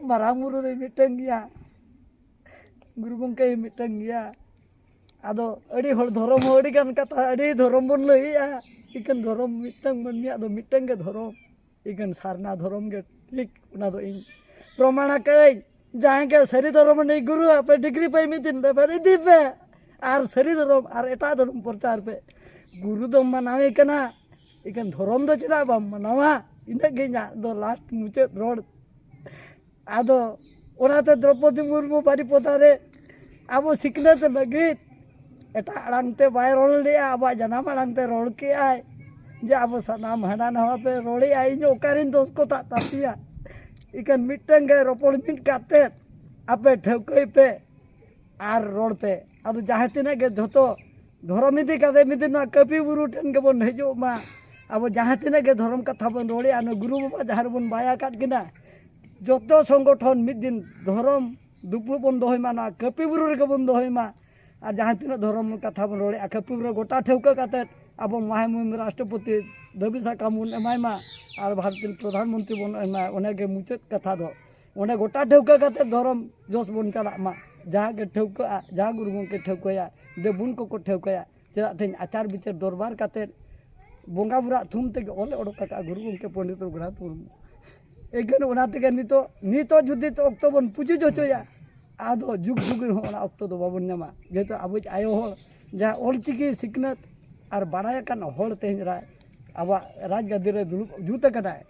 ᱢᱟᱨᱟᱝ ᱵᱩᱨᱩ ᱫᱚᱭ ᱢᱤᱫᱴᱟᱝ ᱜᱮᱭᱟ, ᱜᱩᱨᱩ ᱜᱚᱢᱠᱮ ᱢᱤᱫᱴᱟᱝ ᱜᱮᱭᱟ᱾ ᱟᱫᱚ ᱟᱹᱰᱤ ᱦᱚᱲ ᱫᱷᱚᱨᱚᱢ ᱦᱚᱸ ᱟᱹᱰᱤ ᱜᱟᱱ ᱠᱟᱛᱷᱟ, ᱟᱹᱰᱤ ᱫᱷᱚᱨᱚᱢ ᱵᱚᱱ ᱞᱟᱹᱭᱮᱜᱼᱟ, ᱤᱠᱷᱟᱹᱱ ᱫᱷᱚᱨᱚᱢ ᱢᱤᱫᱴᱟᱝ ᱢᱟᱹᱱᱢᱤᱭᱟᱜ ᱫᱚ ᱢᱤᱫᱴᱟᱝ ᱜᱮ ᱫᱷᱚᱨᱚᱢ, ᱤᱠᱷᱟᱹᱱ ᱥᱟᱨᱱᱟ ᱫᱷᱚᱨᱚᱢ ᱜᱮ ᱴᱷᱤᱠ᱾ ᱚᱱᱟ ᱫᱚ ᱤᱧ ᱯᱨᱚᱢᱟᱬ ᱟᱠᱟᱫᱟᱹᱧ᱾ ᱡᱟᱦᱟᱸᱭ ᱜᱮ ᱥᱟᱹᱨᱤ ᱫᱷᱚᱨᱚᱢ ᱨᱤᱱᱤᱡ ᱜᱩᱨᱩ, ᱟᱯᱮ ᱰᱤᱜᱽᱨᱤ ᱯᱮ ᱢᱤᱫ ᱫᱤᱱ ᱵᱮᱯᱟᱨ ᱤᱫᱤ ᱯᱮ, ᱟᱨ ᱥᱟᱹᱨᱤ ᱫᱷᱚᱨᱚᱢ ᱟᱨ ᱮᱴᱟᱜ ᱫᱷᱚᱨᱚᱢ ᱯᱨᱚᱪᱟᱨ ᱯᱮ᱾ ᱜᱩᱨᱩ ᱫᱚᱢ ᱢᱟᱱᱟᱣᱮ ᱠᱟᱱᱟ, ᱤᱠᱷᱟᱹᱱ ᱫᱷᱚᱨᱚᱢ ᱫᱚ ᱪᱮᱫᱟᱜ ᱵᱟᱢ ᱢᱟᱱᱟᱣᱟ? ᱤᱱᱟᱹᱜ ᱜᱮ ᱤᱧᱟᱹᱜ ᱫᱚ ᱞᱟᱥᱴ ᱢᱩᱪᱟᱹᱫ ᱨᱚᱲ᱾ ᱟᱫᱚ ᱚᱱᱟᱛᱮ ᱫᱨᱚᱯᱚᱫᱤ ᱢᱩᱨᱢᱩ ᱵᱟᱨᱤᱯᱚᱫᱟ ᱨᱮ ᱟᱵᱚ ᱥᱤᱠᱷᱱᱟᱹᱛ ᱞᱟᱹᱜᱤᱫ ᱮᱴᱟᱜ ᱟᱲᱟᱝ ᱛᱮ ᱵᱟᱭ ᱨᱚᱲ ᱞᱮᱜᱼᱟ, ᱟᱵᱚᱣᱟᱜ ᱡᱟᱱᱟᱢ ᱟᱲᱟᱝ ᱛᱮ ᱨᱚᱲ ᱠᱮᱜᱼᱟᱭ, ᱡᱮ ᱟᱵᱚ ᱥᱟᱱᱟᱢ ᱦᱟᱱᱟ ᱱᱟᱣᱟ ᱯᱮ ᱨᱚᱲᱮᱜᱼᱟ, ᱤᱧ ᱚᱠᱟᱨᱮᱧ ᱫᱳᱥ ᱠᱚ ᱛᱟᱜ ᱛᱟᱯᱮᱭᱟ? ᱤᱠᱷᱟᱹᱱ ᱢᱤᱫᱴᱟᱝ ᱜᱮ ᱨᱚᱯᱚᱲ ᱢᱤᱫ ᱠᱟᱛᱮ ᱟᱯᱮ ᱴᱷᱟᱹᱣᱠᱟᱹᱭ ᱯᱮ ᱟᱨ ᱨᱚᱲ ᱯᱮ᱾ ᱟᱫᱚ ᱡᱟᱦᱟᱸ ᱛᱤᱱᱟᱹᱜ ᱜᱮ ᱡᱷᱚᱛᱚ ᱫᱷᱚᱨᱚᱢ ᱤᱫᱤ ᱠᱟᱛᱮ ᱢᱤᱫ ᱫᱤᱱ ᱱᱚᱣᱟ ᱠᱟᱹᱯᱤ ᱵᱩᱨᱩ ᱴᱷᱮᱱ ᱜᱮᱵᱚᱱ ᱦᱤᱡᱩᱜ ᱢᱟ᱾ ᱟᱵᱚ ᱡᱟᱦᱟᱸ ᱛᱤᱱᱟᱹᱜ ᱜᱮ ᱫᱷᱚᱨᱚᱢ ᱠᱟᱛᱷᱟ ᱵᱚᱱ ᱨᱚᱲᱮᱜᱼᱟ, ᱱᱩᱭ ᱜᱩᱨᱩ ᱵᱟᱵᱟ ᱡᱟᱦᱟᱸ ᱨᱮᱵᱚᱱ ᱵᱟᱭ ᱟᱠᱟᱫ ᱠᱤᱱᱟ, ᱡᱚᱛᱚ ᱥᱚᱝᱜᱚᱴᱷᱚᱱ ᱢᱤᱫ ᱫᱤᱱ ᱫᱷᱚᱨᱚᱢ ᱫᱩᱯᱲᱩᱵ ᱵᱚᱱ ᱫᱚᱦᱚᱭ ᱢᱟ, ᱱᱚᱣᱟ ᱠᱟᱹᱯᱤ ᱵᱩᱨᱩ ᱨᱮᱜᱮ ᱵᱚᱱ ᱫᱚᱦᱚᱭ ᱢᱟ᱾ ᱟᱨ ᱡᱟᱦᱟᱸ ᱛᱤᱱᱟᱹᱜ ᱫᱷᱚᱨᱚᱢ ᱠᱟᱛᱷᱟ ᱵᱚᱱ ᱨᱚᱲᱮᱜᱼᱟ, ᱠᱟᱹᱯᱤ ᱵᱩᱨᱩ ᱨᱮ ᱜᱚᱴᱟ ᱴᱷᱟᱹᱣᱠᱟᱹ ᱠᱟᱛᱮ ᱟᱵᱚ ᱢᱟᱦᱟᱢᱩᱦᱤᱢ ᱨᱟᱥᱴᱨᱚᱯᱚᱛᱤ ᱫᱟᱹᱵᱤ ᱥᱟᱠᱟᱢ ᱵᱚᱱ ᱮᱢᱟᱭ ᱢᱟ ᱟᱨ ᱵᱷᱟᱨᱚᱛ ᱨᱮᱱ ᱯᱨᱚᱫᱷᱟᱱ ᱢᱚᱱᱛᱨᱤ ᱵᱚᱱ ᱮᱢᱟᱭ᱾ ᱚᱱᱟᱜᱮ ᱢᱩᱪᱟᱹᱫ ᱠᱟᱛᱷᱟ ᱫᱚ᱾ ᱚᱸᱰᱮ ᱜᱚᱴᱟ ᱴᱷᱟᱹᱣᱠᱟᱹ ᱠᱟᱛᱮ ᱫᱷᱚᱨᱚᱢ ᱡᱚᱥ ᱵᱚᱱ ᱪᱟᱞᱟᱜ ᱢᱟ᱾ ᱡᱟᱦᱟᱸ ᱜᱮ ᱴᱷᱟᱹᱣᱠᱟᱹᱜᱼᱟ, ᱡᱟᱦᱟᱸ ᱜᱩᱨᱩ ᱜᱚᱢᱠᱮ ᱴᱷᱟᱹᱣᱠᱟᱹᱭᱟ, ᱫᱮᱵᱩᱱ ᱠᱚᱠᱚ ᱴᱷᱟᱹᱣᱠᱟᱹᱭᱟ᱾ ᱪᱮᱫᱟᱜ ᱛᱮᱦᱮᱧ ᱟᱪᱟᱨ ᱵᱤᱪᱟᱹᱨ ᱫᱚᱨᱵᱟᱨ ᱠᱟᱛᱮ ᱵᱚᱸᱜᱟ ᱵᱩᱨᱩᱣᱟᱜ ᱛᱷᱩᱢ ᱛᱮᱜᱮ ᱚᱞᱮ ᱚᱰᱚᱠ ᱟᱠᱟᱫᱼᱟ ᱜᱩᱨᱩ ᱜᱚᱢᱠᱮ ᱯᱚᱱᱰᱤᱛ ᱨᱚᱜᱷᱩᱱᱟᱛᱷ ᱢᱩᱨᱢᱩ᱾ ᱮᱱᱠᱷᱟᱱ ᱚᱱᱟ ᱛᱮᱜᱮ ᱱᱤᱛᱚᱜ, ᱱᱤᱛᱚᱜ ᱡᱩᱫᱤ ᱛᱚ ᱚᱠᱛᱚ ᱵᱚᱱ ᱯᱩᱡᱟᱹ ᱦᱚᱪᱚᱭᱟ, ᱟᱫᱚ ᱡᱩᱜᱽ ᱡᱩᱜᱽ ᱨᱮᱦᱚᱸ ᱚᱱᱟ ᱚᱠᱛᱚ ᱫᱚ ᱵᱟᱵᱚᱱ ᱧᱟᱢᱟ᱾ ᱡᱮᱦᱮᱛᱩ ᱟᱵᱚᱭᱤᱡ ᱟᱭᱳ ᱦᱚᱲ ᱡᱟᱦᱟᱸ ᱚᱞᱪᱤᱠᱤ ᱥᱤᱠᱷᱱᱟᱹᱛ ᱟᱨ ᱵᱟᱲᱟᱭ ᱟᱠᱟᱱ ᱦᱚᱲ ᱛᱮᱦᱮᱧ ᱨᱟ-, ᱟᱵᱚᱣᱟᱜ ᱨᱟᱡᱽ ᱜᱟᱹᱫᱤ ᱨᱮ ᱫᱩᱲᱩᱵ ᱡᱩᱛ ᱟᱠᱟᱱᱟᱭ᱾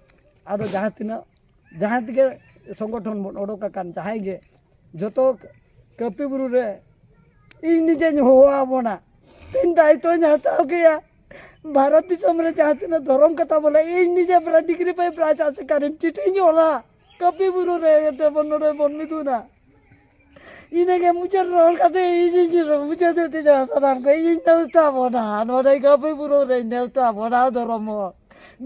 ᱟᱫᱚ ᱡᱟᱦᱟᱸ ᱛᱤᱱᱟᱹᱜ, ᱡᱟᱦᱟᱸ ᱛᱮᱜᱮ ᱥᱚᱝᱜᱚᱴᱷᱚᱱ ᱵᱚᱱ ᱚᱰᱚᱠ ᱟᱠᱟᱱ, ᱡᱟᱦᱟᱸᱭ ᱜᱮ, ᱡᱚᱛᱚ ᱠᱟᱹᱯᱤ ᱵᱩᱨᱩ ᱨᱮ ᱤᱧ ᱱᱤᱡᱮᱧ ᱦᱚᱦᱚ ᱟᱵᱚᱱᱟ᱾ ᱤᱧ ᱫᱟᱭᱤᱛᱛᱚᱧ ᱦᱟᱛᱟᱣ ᱠᱮᱭᱟ᱾ ᱵᱷᱟᱨᱚᱛ ᱫᱤᱥᱚᱢ ᱨᱮ ᱡᱟᱦᱟᱸ ᱛᱤᱱᱟᱹᱜ ᱫᱷᱚᱨᱚᱢ ᱠᱟᱛᱷᱟ ᱵᱚᱞᱮ, ᱤᱧ ᱱᱤᱡᱮ ᱯᱨᱟ-, ᱰᱤᱜᱽᱨᱤ ᱯᱟᱭ ᱯᱨᱟᱭ ᱪᱟᱥ ᱠᱟᱨᱤᱧ ᱪᱤᱴᱷᱤᱧ ᱚᱞᱟ᱾ ᱠᱟᱹᱯᱤ ᱵᱩᱨᱩ ᱨᱮ ᱮᱴᱮ ᱵᱚᱱ ᱱᱚᱰᱮ ᱵᱚᱱ ᱢᱤᱫᱩᱜᱼᱟ᱾ ᱤᱱᱟᱹᱜᱮ ᱢᱩᱪᱟᱹᱫ ᱨᱚᱲ ᱠᱟᱛᱮ ᱤᱧᱤᱧ ᱢᱩᱪᱟᱹᱫ ᱮᱫ ᱛᱤᱧᱟ ᱥᱟᱱᱟᱢ ᱠᱚ᱾ ᱤᱧᱤᱧ ᱱᱮᱣᱛᱟ ᱵᱚᱱᱟ ᱱᱚᱰᱮ ᱠᱟᱹᱯᱤ ᱵᱩᱨᱩ ᱨᱮᱧ ᱱᱮᱣᱛᱟ ᱵᱚᱱᱟ ᱫᱷᱚᱨᱚᱢ ᱦᱚᱲ᱾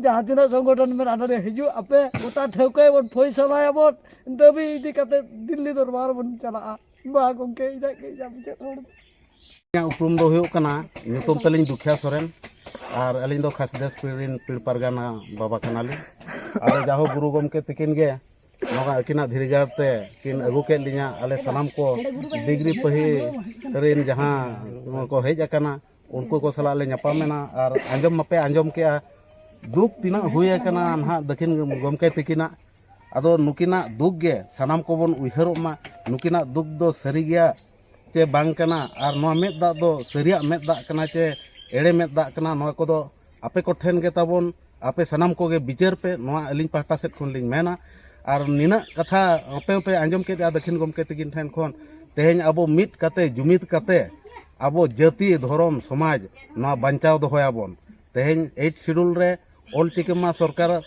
ᱡᱟᱦᱟᱸ ᱛᱤᱱᱟᱹᱜ ᱥᱚᱝᱜᱚᱴᱷᱚᱱ ᱢᱮᱱᱟᱜᱼᱟ ᱱᱚᱰᱮ ᱦᱤᱡᱩᱜ ᱟᱯᱮ, ᱜᱚᱴᱟ ᱴᱷᱟᱹᱣᱠᱟᱹᱭᱟᱵᱚᱱ, ᱯᱷᱚᱭᱥᱟᱞᱟᱭᱟᱵᱚᱱ, ᱫᱟᱹᱵᱤ ᱤᱫᱤ ᱠᱟᱛᱮ ᱫᱤᱞᱞᱤ ᱫᱚᱨᱵᱟᱨ ᱵᱚᱱ ᱪᱟᱞᱟᱜᱼᱟ᱾ ᱢᱟ ᱜᱚᱢᱠᱮ, ᱤᱧᱟᱹᱜ ᱜᱮ ᱤᱧᱟᱹᱜ ᱢᱩᱪᱟᱹᱫ ᱨᱚᱲ ᱫᱚ᱾ ᱤᱧᱟᱹᱜ ᱩᱯᱨᱩᱢ ᱫᱚ ᱦᱩᱭᱩᱜ ᱠᱟᱱᱟ, ᱧᱩᱛᱩᱢ ᱛᱟᱹᱞᱤᱧ ᱫᱩᱠᱷᱤᱭᱟ ᱥᱚᱨᱮᱱ, ᱟᱨ ᱟᱹᱞᱤᱧ ᱫᱚ ᱠᱷᱟᱥᱤᱫᱟᱥ ᱯᱤᱲ ᱨᱮᱱ ᱯᱤᱲ ᱯᱟᱨᱜᱟᱱᱟ ᱵᱟᱵᱟ ᱠᱟᱱᱟᱞᱤᱧ᱾ ᱟᱫᱚ ᱡᱟᱦᱳ ᱜᱩᱨᱩ ᱜᱚᱢᱠᱮ ᱛᱤᱠᱤᱱ ᱜᱮ ᱱᱚᱣᱟ ᱟᱹᱠᱤᱱᱟᱜ ᱫᱷᱤᱨᱤ ᱜᱟᱲ ᱛᱮ ᱠᱤᱱ ᱟᱹᱜᱩ ᱠᱮᱫ ᱞᱤᱧᱟ᱾ ᱟᱞᱮ ᱥᱟᱱᱟᱢ ᱠᱚ ᱰᱤᱜᱽᱨᱤ ᱯᱟᱹᱦᱤ ᱨᱮᱱ ᱡᱟᱦᱟᱸ ᱠᱚ ᱦᱮᱡ ᱟᱠᱟᱱᱟ, ᱩᱱᱠᱩ ᱠᱚ ᱥᱟᱞᱟᱜ ᱞᱮ ᱧᱟᱯᱟᱢᱮᱱᱟ ᱟᱨ ᱟᱸᱡᱚᱢ ᱢᱟᱯᱮ ᱟᱸᱡᱚᱢ ᱠᱮᱜᱼᱟ᱾ ᱫᱩᱠ ᱛᱤᱱᱟᱹᱜ ᱦᱩᱭ ᱟᱠᱟᱱᱟ ᱱᱟᱦᱟᱜ ᱫᱟᱹᱠᱷᱤᱱ ᱜᱚᱢᱠᱮ ᱛᱤᱠᱤᱱᱟᱜ᱾ ᱟᱫᱚ ᱱᱩᱠᱤᱱᱟᱜ ᱫᱩᱠ ᱜᱮ ᱥᱟᱱᱟᱢ ᱠᱚᱵᱚᱱ ᱩᱭᱦᱟᱹᱨᱚᱜ ᱢᱟ᱾ ᱱᱩᱠᱤᱱᱟᱜ ᱫᱩᱠ ᱫᱚ ᱥᱟᱹᱨᱤ ᱜᱮᱭᱟ, ᱪᱮ ᱵᱟᱝ ᱠᱟᱱᱟ, ᱟᱨ ᱱᱚᱣᱟ ᱢᱮᱫ ᱫᱟᱜ ᱫᱚ ᱥᱟᱹᱨᱤᱭᱟᱜ ᱢᱮᱫ ᱫᱟᱜ ᱠᱟᱱᱟ ᱪᱮ ᱮᱲᱮ ᱢᱮᱫ ᱫᱟᱜ ᱠᱟᱱᱟ, ᱱᱚᱣᱟ ᱠᱚᱫᱚ ᱟᱯᱮ ᱠᱚᱴᱷᱮᱱ ᱜᱮ ᱛᱟᱵᱚᱱ, ᱟᱯᱮ ᱥᱟᱱᱟᱢ ᱠᱚᱜᱮ ᱵᱤᱪᱟᱹᱨ ᱯᱮ, ᱱᱚᱣᱟ ᱟᱹᱞᱤᱧ ᱯᱟᱦᱴᱟ ᱥᱮᱫ ᱠᱷᱚᱱ ᱞᱤᱧ ᱢᱮᱱᱟ᱾ ᱟᱨ ᱱᱤᱱᱟᱹᱜ ᱠᱟᱛᱷᱟ ᱟᱯᱮ ᱦᱚᱸᱯᱮ ᱟᱸᱡᱚᱢ ᱠᱮᱫᱼᱟ ᱫᱟᱹᱠᱷᱤᱱ ᱜᱚᱢᱠᱮ ᱛᱟᱹᱠᱤᱱ ᱴᱷᱮᱱ ᱠᱷᱚᱱ, ᱛᱮᱦᱮᱧ ᱟᱵᱚ ᱢᱤᱫ ᱠᱟᱛᱮ, ᱡᱩᱢᱤᱫ ᱠᱟᱛᱮ, ᱟᱵᱚ ᱡᱟᱹᱛᱤ, ᱫᱷᱚᱨᱚᱢ, ᱥᱚᱢᱟᱡᱽ ᱱᱚᱣᱟ ᱵᱟᱧᱪᱟᱣ ᱫᱚᱦᱚᱭᱟᱵᱚᱱ᱾ ᱛᱮᱦᱮᱧ ᱮᱭᱤᱴ ᱥᱤᱰᱩᱞ ᱨᱮ ᱚᱞ ᱪᱤᱠᱤ ᱢᱟ ᱥᱚᱨᱠᱟᱨ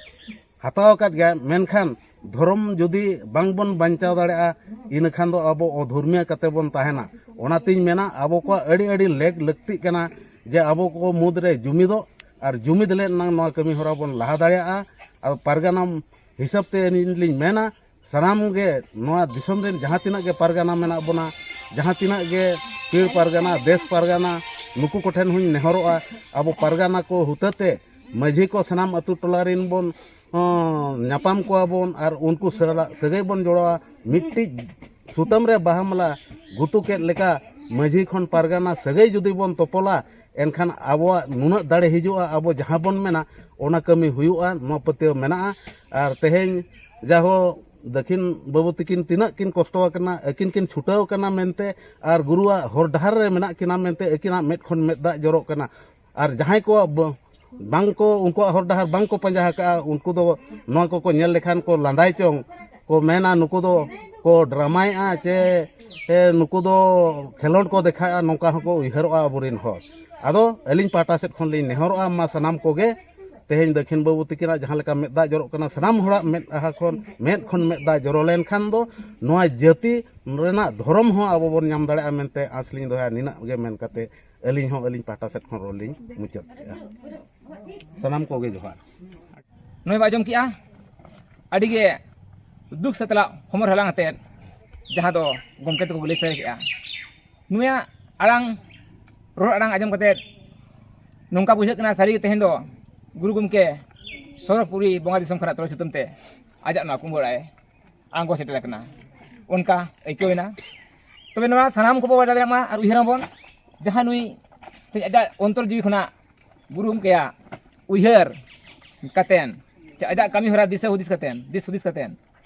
ᱦᱟᱛᱟᱣ ᱟᱠᱟᱫ ᱜᱮᱭᱟ, ᱢᱮᱱᱠᱷᱟᱱ ᱫᱷᱚᱨᱚᱢ ᱡᱩᱫᱤ ᱵᱟᱝᱵᱚᱱ ᱵᱟᱧᱪᱟᱣ ᱫᱟᱲᱮᱭᱟᱜᱼᱟ, ᱤᱱᱟᱹᱠᱷᱟᱱ ᱫᱚ ᱟᱵᱚ ᱚᱫᱷᱚᱨᱢᱤᱭᱟᱹ ᱠᱟᱛᱮ ᱵᱚᱱ ᱛᱟᱦᱮᱱᱟ᱾ ᱚᱱᱟᱛᱤᱧ ᱢᱮᱱᱟ, ᱟᱵᱚ ᱠᱚᱣᱟᱜ ᱟᱹᱰᱤ ᱟᱹᱰᱤ ᱞᱮᱠ ᱞᱟᱹᱠᱛᱤᱜ ᱠᱟᱱᱟ ᱡᱮ ᱟᱵᱚ ᱠᱚ ᱢᱩᱫᱽᱨᱮ ᱡᱩᱢᱤᱫᱚᱜ ᱟᱨ ᱡᱩᱢᱤᱫ ᱞᱮᱱ ᱱᱟᱝ ᱱᱚᱣᱟ ᱠᱟᱹᱢᱤ ᱦᱚᱨᱟ ᱵᱚᱱ ᱞᱟᱦᱟ ᱫᱟᱲᱮᱭᱟᱜᱼᱟ᱾ ᱟᱨ ᱯᱟᱨᱜᱟᱱᱟ ᱦᱤᱥᱟᱹᱵ ᱛᱮ ᱟᱹᱞᱤᱧ ᱞᱤᱧ ᱢᱮᱱᱟ, ᱥᱟᱱᱟᱢ ᱜᱮ ᱱᱚᱣᱟ ᱫᱤᱥᱚᱢ ᱨᱮᱱ ᱡᱟᱦᱟᱸ ᱛᱤᱱᱟᱹᱜ ᱜᱮ ᱯᱟᱨᱜᱟᱱᱟ ᱢᱮᱱᱟᱜ ᱵᱚᱱᱟ, ᱡᱟᱦᱟᱸ ᱛᱤᱱᱟᱹᱜ ᱜᱮ ᱯᱤᱲ ᱯᱟᱨᱜᱟᱱᱟ, ᱫᱮᱥ ᱯᱟᱨᱜᱟᱱᱟ, ᱱᱩᱠᱩ ᱠᱚᱴᱷᱮᱱ ᱦᱚᱸᱧ ᱱᱮᱦᱚᱨᱚᱜᱼᱟ, ᱟᱵᱚ ᱯᱟᱨᱜᱟᱱᱟ ᱠᱚ ᱦᱩᱛᱟᱹᱛᱮ ᱢᱟᱹᱡᱷᱤ ᱠᱚ ᱥᱟᱱᱟᱢ ᱟᱹᱛᱩ ᱴᱚᱞᱟ ᱨᱮᱱ ᱵᱚᱱ, ᱦᱚᱸ, ᱧᱟᱯᱟᱢ ᱠᱚᱣᱟ ᱵᱚᱱ ᱟᱨ ᱩᱱᱠᱩ ᱥᱟᱞᱟᱜ ᱥᱟᱹᱜᱟᱹᱭ ᱵᱚᱱ ᱡᱚᱲᱟᱣᱟ᱾ ᱢᱤᱫᱴᱤᱡ ᱥᱩᱛᱟᱹᱢ ᱨᱮ ᱵᱟᱦᱟ ᱢᱟᱞᱟ ᱜᱩᱛᱩ ᱠᱮᱫ ᱞᱮᱠᱟ ᱢᱟᱹᱡᱷᱤ ᱠᱷᱚᱱ ᱯᱟᱨᱜᱟᱱᱟ ᱥᱟᱹᱜᱟᱹᱭ ᱡᱩᱫᱤ ᱵᱚᱱ ᱛᱚᱯᱚᱞᱟ, ᱮᱱᱠᱷᱟᱱ ᱟᱵᱚᱣᱟᱜ ᱱᱩᱱᱟᱹᱜ ᱫᱟᱲᱮ ᱦᱤᱡᱩᱜᱼᱟ, ᱟᱵᱚ ᱡᱟᱦᱟᱸ ᱵᱚᱱ ᱢᱮᱱᱟ ᱚᱱᱟ ᱠᱟᱹᱢᱤ ᱦᱩᱭᱩᱜᱼᱟ, ᱱᱚᱣᱟ ᱯᱟᱹᱛᱭᱟᱹᱣ ᱢᱮᱱᱟᱜᱼᱟ᱾ ᱟᱨ ᱛᱮᱦᱮᱧ ᱡᱟᱦᱳ ᱫᱟᱹᱠᱷᱤᱱ ᱵᱟᱹᱵᱩ ᱛᱤᱠᱤᱱ ᱛᱤᱱᱟᱹᱜ ᱠᱤᱱ ᱠᱚᱥᱴᱚ ᱟᱠᱟᱱᱟ, ᱟᱹᱠᱤᱱ ᱠᱤᱱ ᱪᱷᱩᱴᱟᱹᱣ ᱟᱠᱟᱱᱟ ᱢᱮᱱᱛᱮ, ᱟᱨ ᱜᱩᱨᱩᱣᱟᱜ ᱦᱚᱨ ᱰᱟᱦᱟᱨ ᱨᱮ ᱢᱮᱱᱟᱜ ᱠᱤᱱᱟ ᱢᱮᱱᱛᱮ ᱟᱹᱠᱤᱱᱟᱜ ᱢᱮᱫ ᱠᱷᱚᱱ ᱢᱮᱫ ᱫᱟᱜ ᱡᱚᱨᱚᱜ ᱠᱟᱱᱟ᱾ ᱟᱨ ᱡᱟᱦᱟᱸᱭ ᱠᱚᱣᱟᱜ ᱵᱚ-, ᱵᱟᱝ ᱠᱚ, ᱩᱱᱠᱩᱣᱟᱜ ᱦᱚᱨ ᱰᱟᱦᱟᱨ ᱵᱟᱝ ᱠᱚ ᱯᱟᱸᱡᱟ ᱟᱠᱟᱫᱼᱟ, ᱩᱱᱠᱩ ᱫᱚ ᱱᱚᱣᱟ ᱠᱚᱠᱚ ᱧᱮᱞ ᱞᱮᱠᱷᱟᱱ ᱠᱚ ᱞᱟᱸᱫᱟᱭ ᱪᱚᱝ, ᱠᱚ ᱢᱮᱱᱟ, "ᱱᱩᱠᱩ ᱫᱚ ᱠᱚ ᱰᱨᱟᱢᱟᱭᱮᱫᱼᱟ ᱪᱮ, ᱮ, ᱱᱩᱠᱩ ᱫᱚ ᱠᱷᱮᱞᱳᱰ ᱠᱚ ᱫᱮᱠᱷᱟᱣᱮᱫᱼᱟ", ᱱᱚᱝᱠᱟ ᱦᱚᱸᱠᱚ ᱩᱭᱦᱟᱹᱨᱚᱜᱼᱟ ᱟᱵᱚᱨᱮᱱ ᱦᱚᱲ᱾ ᱟᱫᱚ ᱟᱹᱞᱤᱧ ᱯᱟᱦᱴᱟ ᱥᱮᱫ ᱠᱷᱚᱱ ᱞᱤᱧ ᱱᱮᱦᱚᱨᱚᱜᱼᱟ, ᱢᱟ ᱥᱟᱱᱟᱢ ᱠᱚᱜᱮ ᱛᱮᱦᱮᱧ ᱫᱟᱹᱠᱷᱤᱱ ᱵᱟᱹᱵᱩ ᱛᱤᱠᱤᱱᱟᱜ ᱡᱟᱦᱟᱸ ᱞᱮᱠᱟ ᱢᱮᱫ ᱫᱟᱜ ᱡᱚᱨᱚᱜ ᱠᱟᱱᱟ, ᱥᱟᱱᱟᱢ ᱦᱚᱲᱟᱜ ᱢᱮᱫᱦᱟ ᱠᱷᱚᱱ, ᱢᱮᱫ ᱠᱷᱚᱱ ᱢᱮᱫ ᱫᱟᱜ ᱡᱚᱨᱚ ᱞᱮᱱᱠᱷᱟᱱ ᱫᱚ ᱱᱚᱣᱟ ᱡᱟᱹᱛᱤ ᱨᱮᱱᱟᱜ ᱫᱷᱚᱨᱚᱢ ᱦᱚᱸ ᱟᱵᱚ ᱵᱚᱱ ᱧᱟᱢ ᱫᱟᱲᱮᱭᱟᱜᱼᱟ ᱢᱮᱱᱛᱮ ᱟᱸᱥ ᱞᱤᱧ ᱫᱚᱦᱚᱭᱟ᱾ ᱱᱤᱱᱟᱹᱜ ᱜᱮ ᱢᱮᱱ ᱠᱟᱛᱮ ᱟᱹᱞᱤᱧ ᱦᱚᱸ ᱟᱹᱞᱤᱧ ᱯᱟᱦᱴᱟ ᱥᱮᱫ ᱠᱷᱚᱱ ᱨᱚᱲ ᱞᱤᱧ ᱢᱩᱪᱟᱹᱫ ᱠᱮᱫᱼᱟ᱾ ᱥᱟᱱᱟᱢ ᱠᱚᱜᱮ ᱡᱚᱦᱟᱨ᱾ ᱱᱚᱜᱼᱚᱭ ᱵᱚ ᱟᱸᱡᱚᱢ ᱠᱮᱜᱼᱟ, ᱟᱹᱰᱤ ᱜᱮ ᱫᱩᱠ ᱥᱟᱛᱞᱟᱜ ᱦᱚᱢᱚᱨ ᱦᱟᱞᱟᱝ ᱟᱛᱮᱫ ᱡᱟᱦᱟᱸ ᱫᱚ ᱜᱚᱢᱠᱮ ᱛᱟᱠᱚ ᱠᱚ ᱞᱟᱹᱭ ᱥᱟᱰᱮ ᱠᱮᱜᱼᱟ᱾ ᱱᱩᱭᱟᱜ ᱟᱲᱟᱝ, ᱨᱚᱲ ᱟᱲᱟᱝ ᱟᱸᱡᱚᱢ ᱠᱟᱛᱮᱫ ᱱᱚᱝᱠᱟ ᱵᱩᱡᱷᱟᱹᱜ ᱠᱟᱱᱟ, ᱥᱟᱹᱨᱤ ᱜᱮ ᱛᱮᱦᱮᱧ ᱫᱚ ᱜᱩᱨᱩ ᱜᱚᱢᱠᱮ ᱥᱚᱨᱚᱜᱽᱯᱩᱨᱤ ᱵᱚᱸᱜᱟ ᱫᱤᱥᱚᱢ ᱠᱷᱚᱱᱟᱜ ᱛᱚᱲᱮ ᱥᱩᱛᱟᱹᱢ ᱛᱮ ᱟᱡᱟᱜ ᱱᱚᱣᱟ ᱠᱩᱢᱵᱟᱹ ᱚᱲᱟᱜ ᱮ ᱟᱬᱜᱚ ᱥᱮᱴᱮᱨ ᱟᱠᱟᱱᱟ, ᱚᱱᱠᱟ ᱟᱹᱭᱠᱟᱹᱣ ᱮᱱᱟ᱾ ᱛᱚᱵᱮ ᱱᱚᱣᱟ ᱥᱟᱱᱟᱢ ᱠᱚᱵᱚ ᱵᱟᱰᱟᱭ ᱫᱟᱲᱮᱭᱟᱜ ᱢᱟ ᱟᱨ ᱩᱭᱦᱟᱹᱨ ᱢᱟᱵᱚᱱ, ᱡᱟᱦᱟᱸ ᱱᱩᱭ ᱛᱮᱦᱮᱧ ᱟᱡᱟᱜ ᱚᱱᱛᱚᱨ ᱡᱤᱣᱤ ᱠᱷᱚᱱᱟᱜ ᱜᱩᱨᱩ ᱜᱚᱢᱠᱮᱭᱟᱜ ᱩᱭᱦᱟᱹᱨ ᱠᱟᱛᱮᱱ, ᱪᱮ ᱟᱡᱟᱜ ᱠᱟᱹᱢᱤ ᱦᱚᱨᱟ ᱫᱤᱥᱟᱹ ᱦᱩᱫᱤᱥ ᱠᱟᱛᱮᱱ, ᱫᱤᱥ ᱦᱩᱫᱤᱥ ᱠᱟᱛᱮᱱ,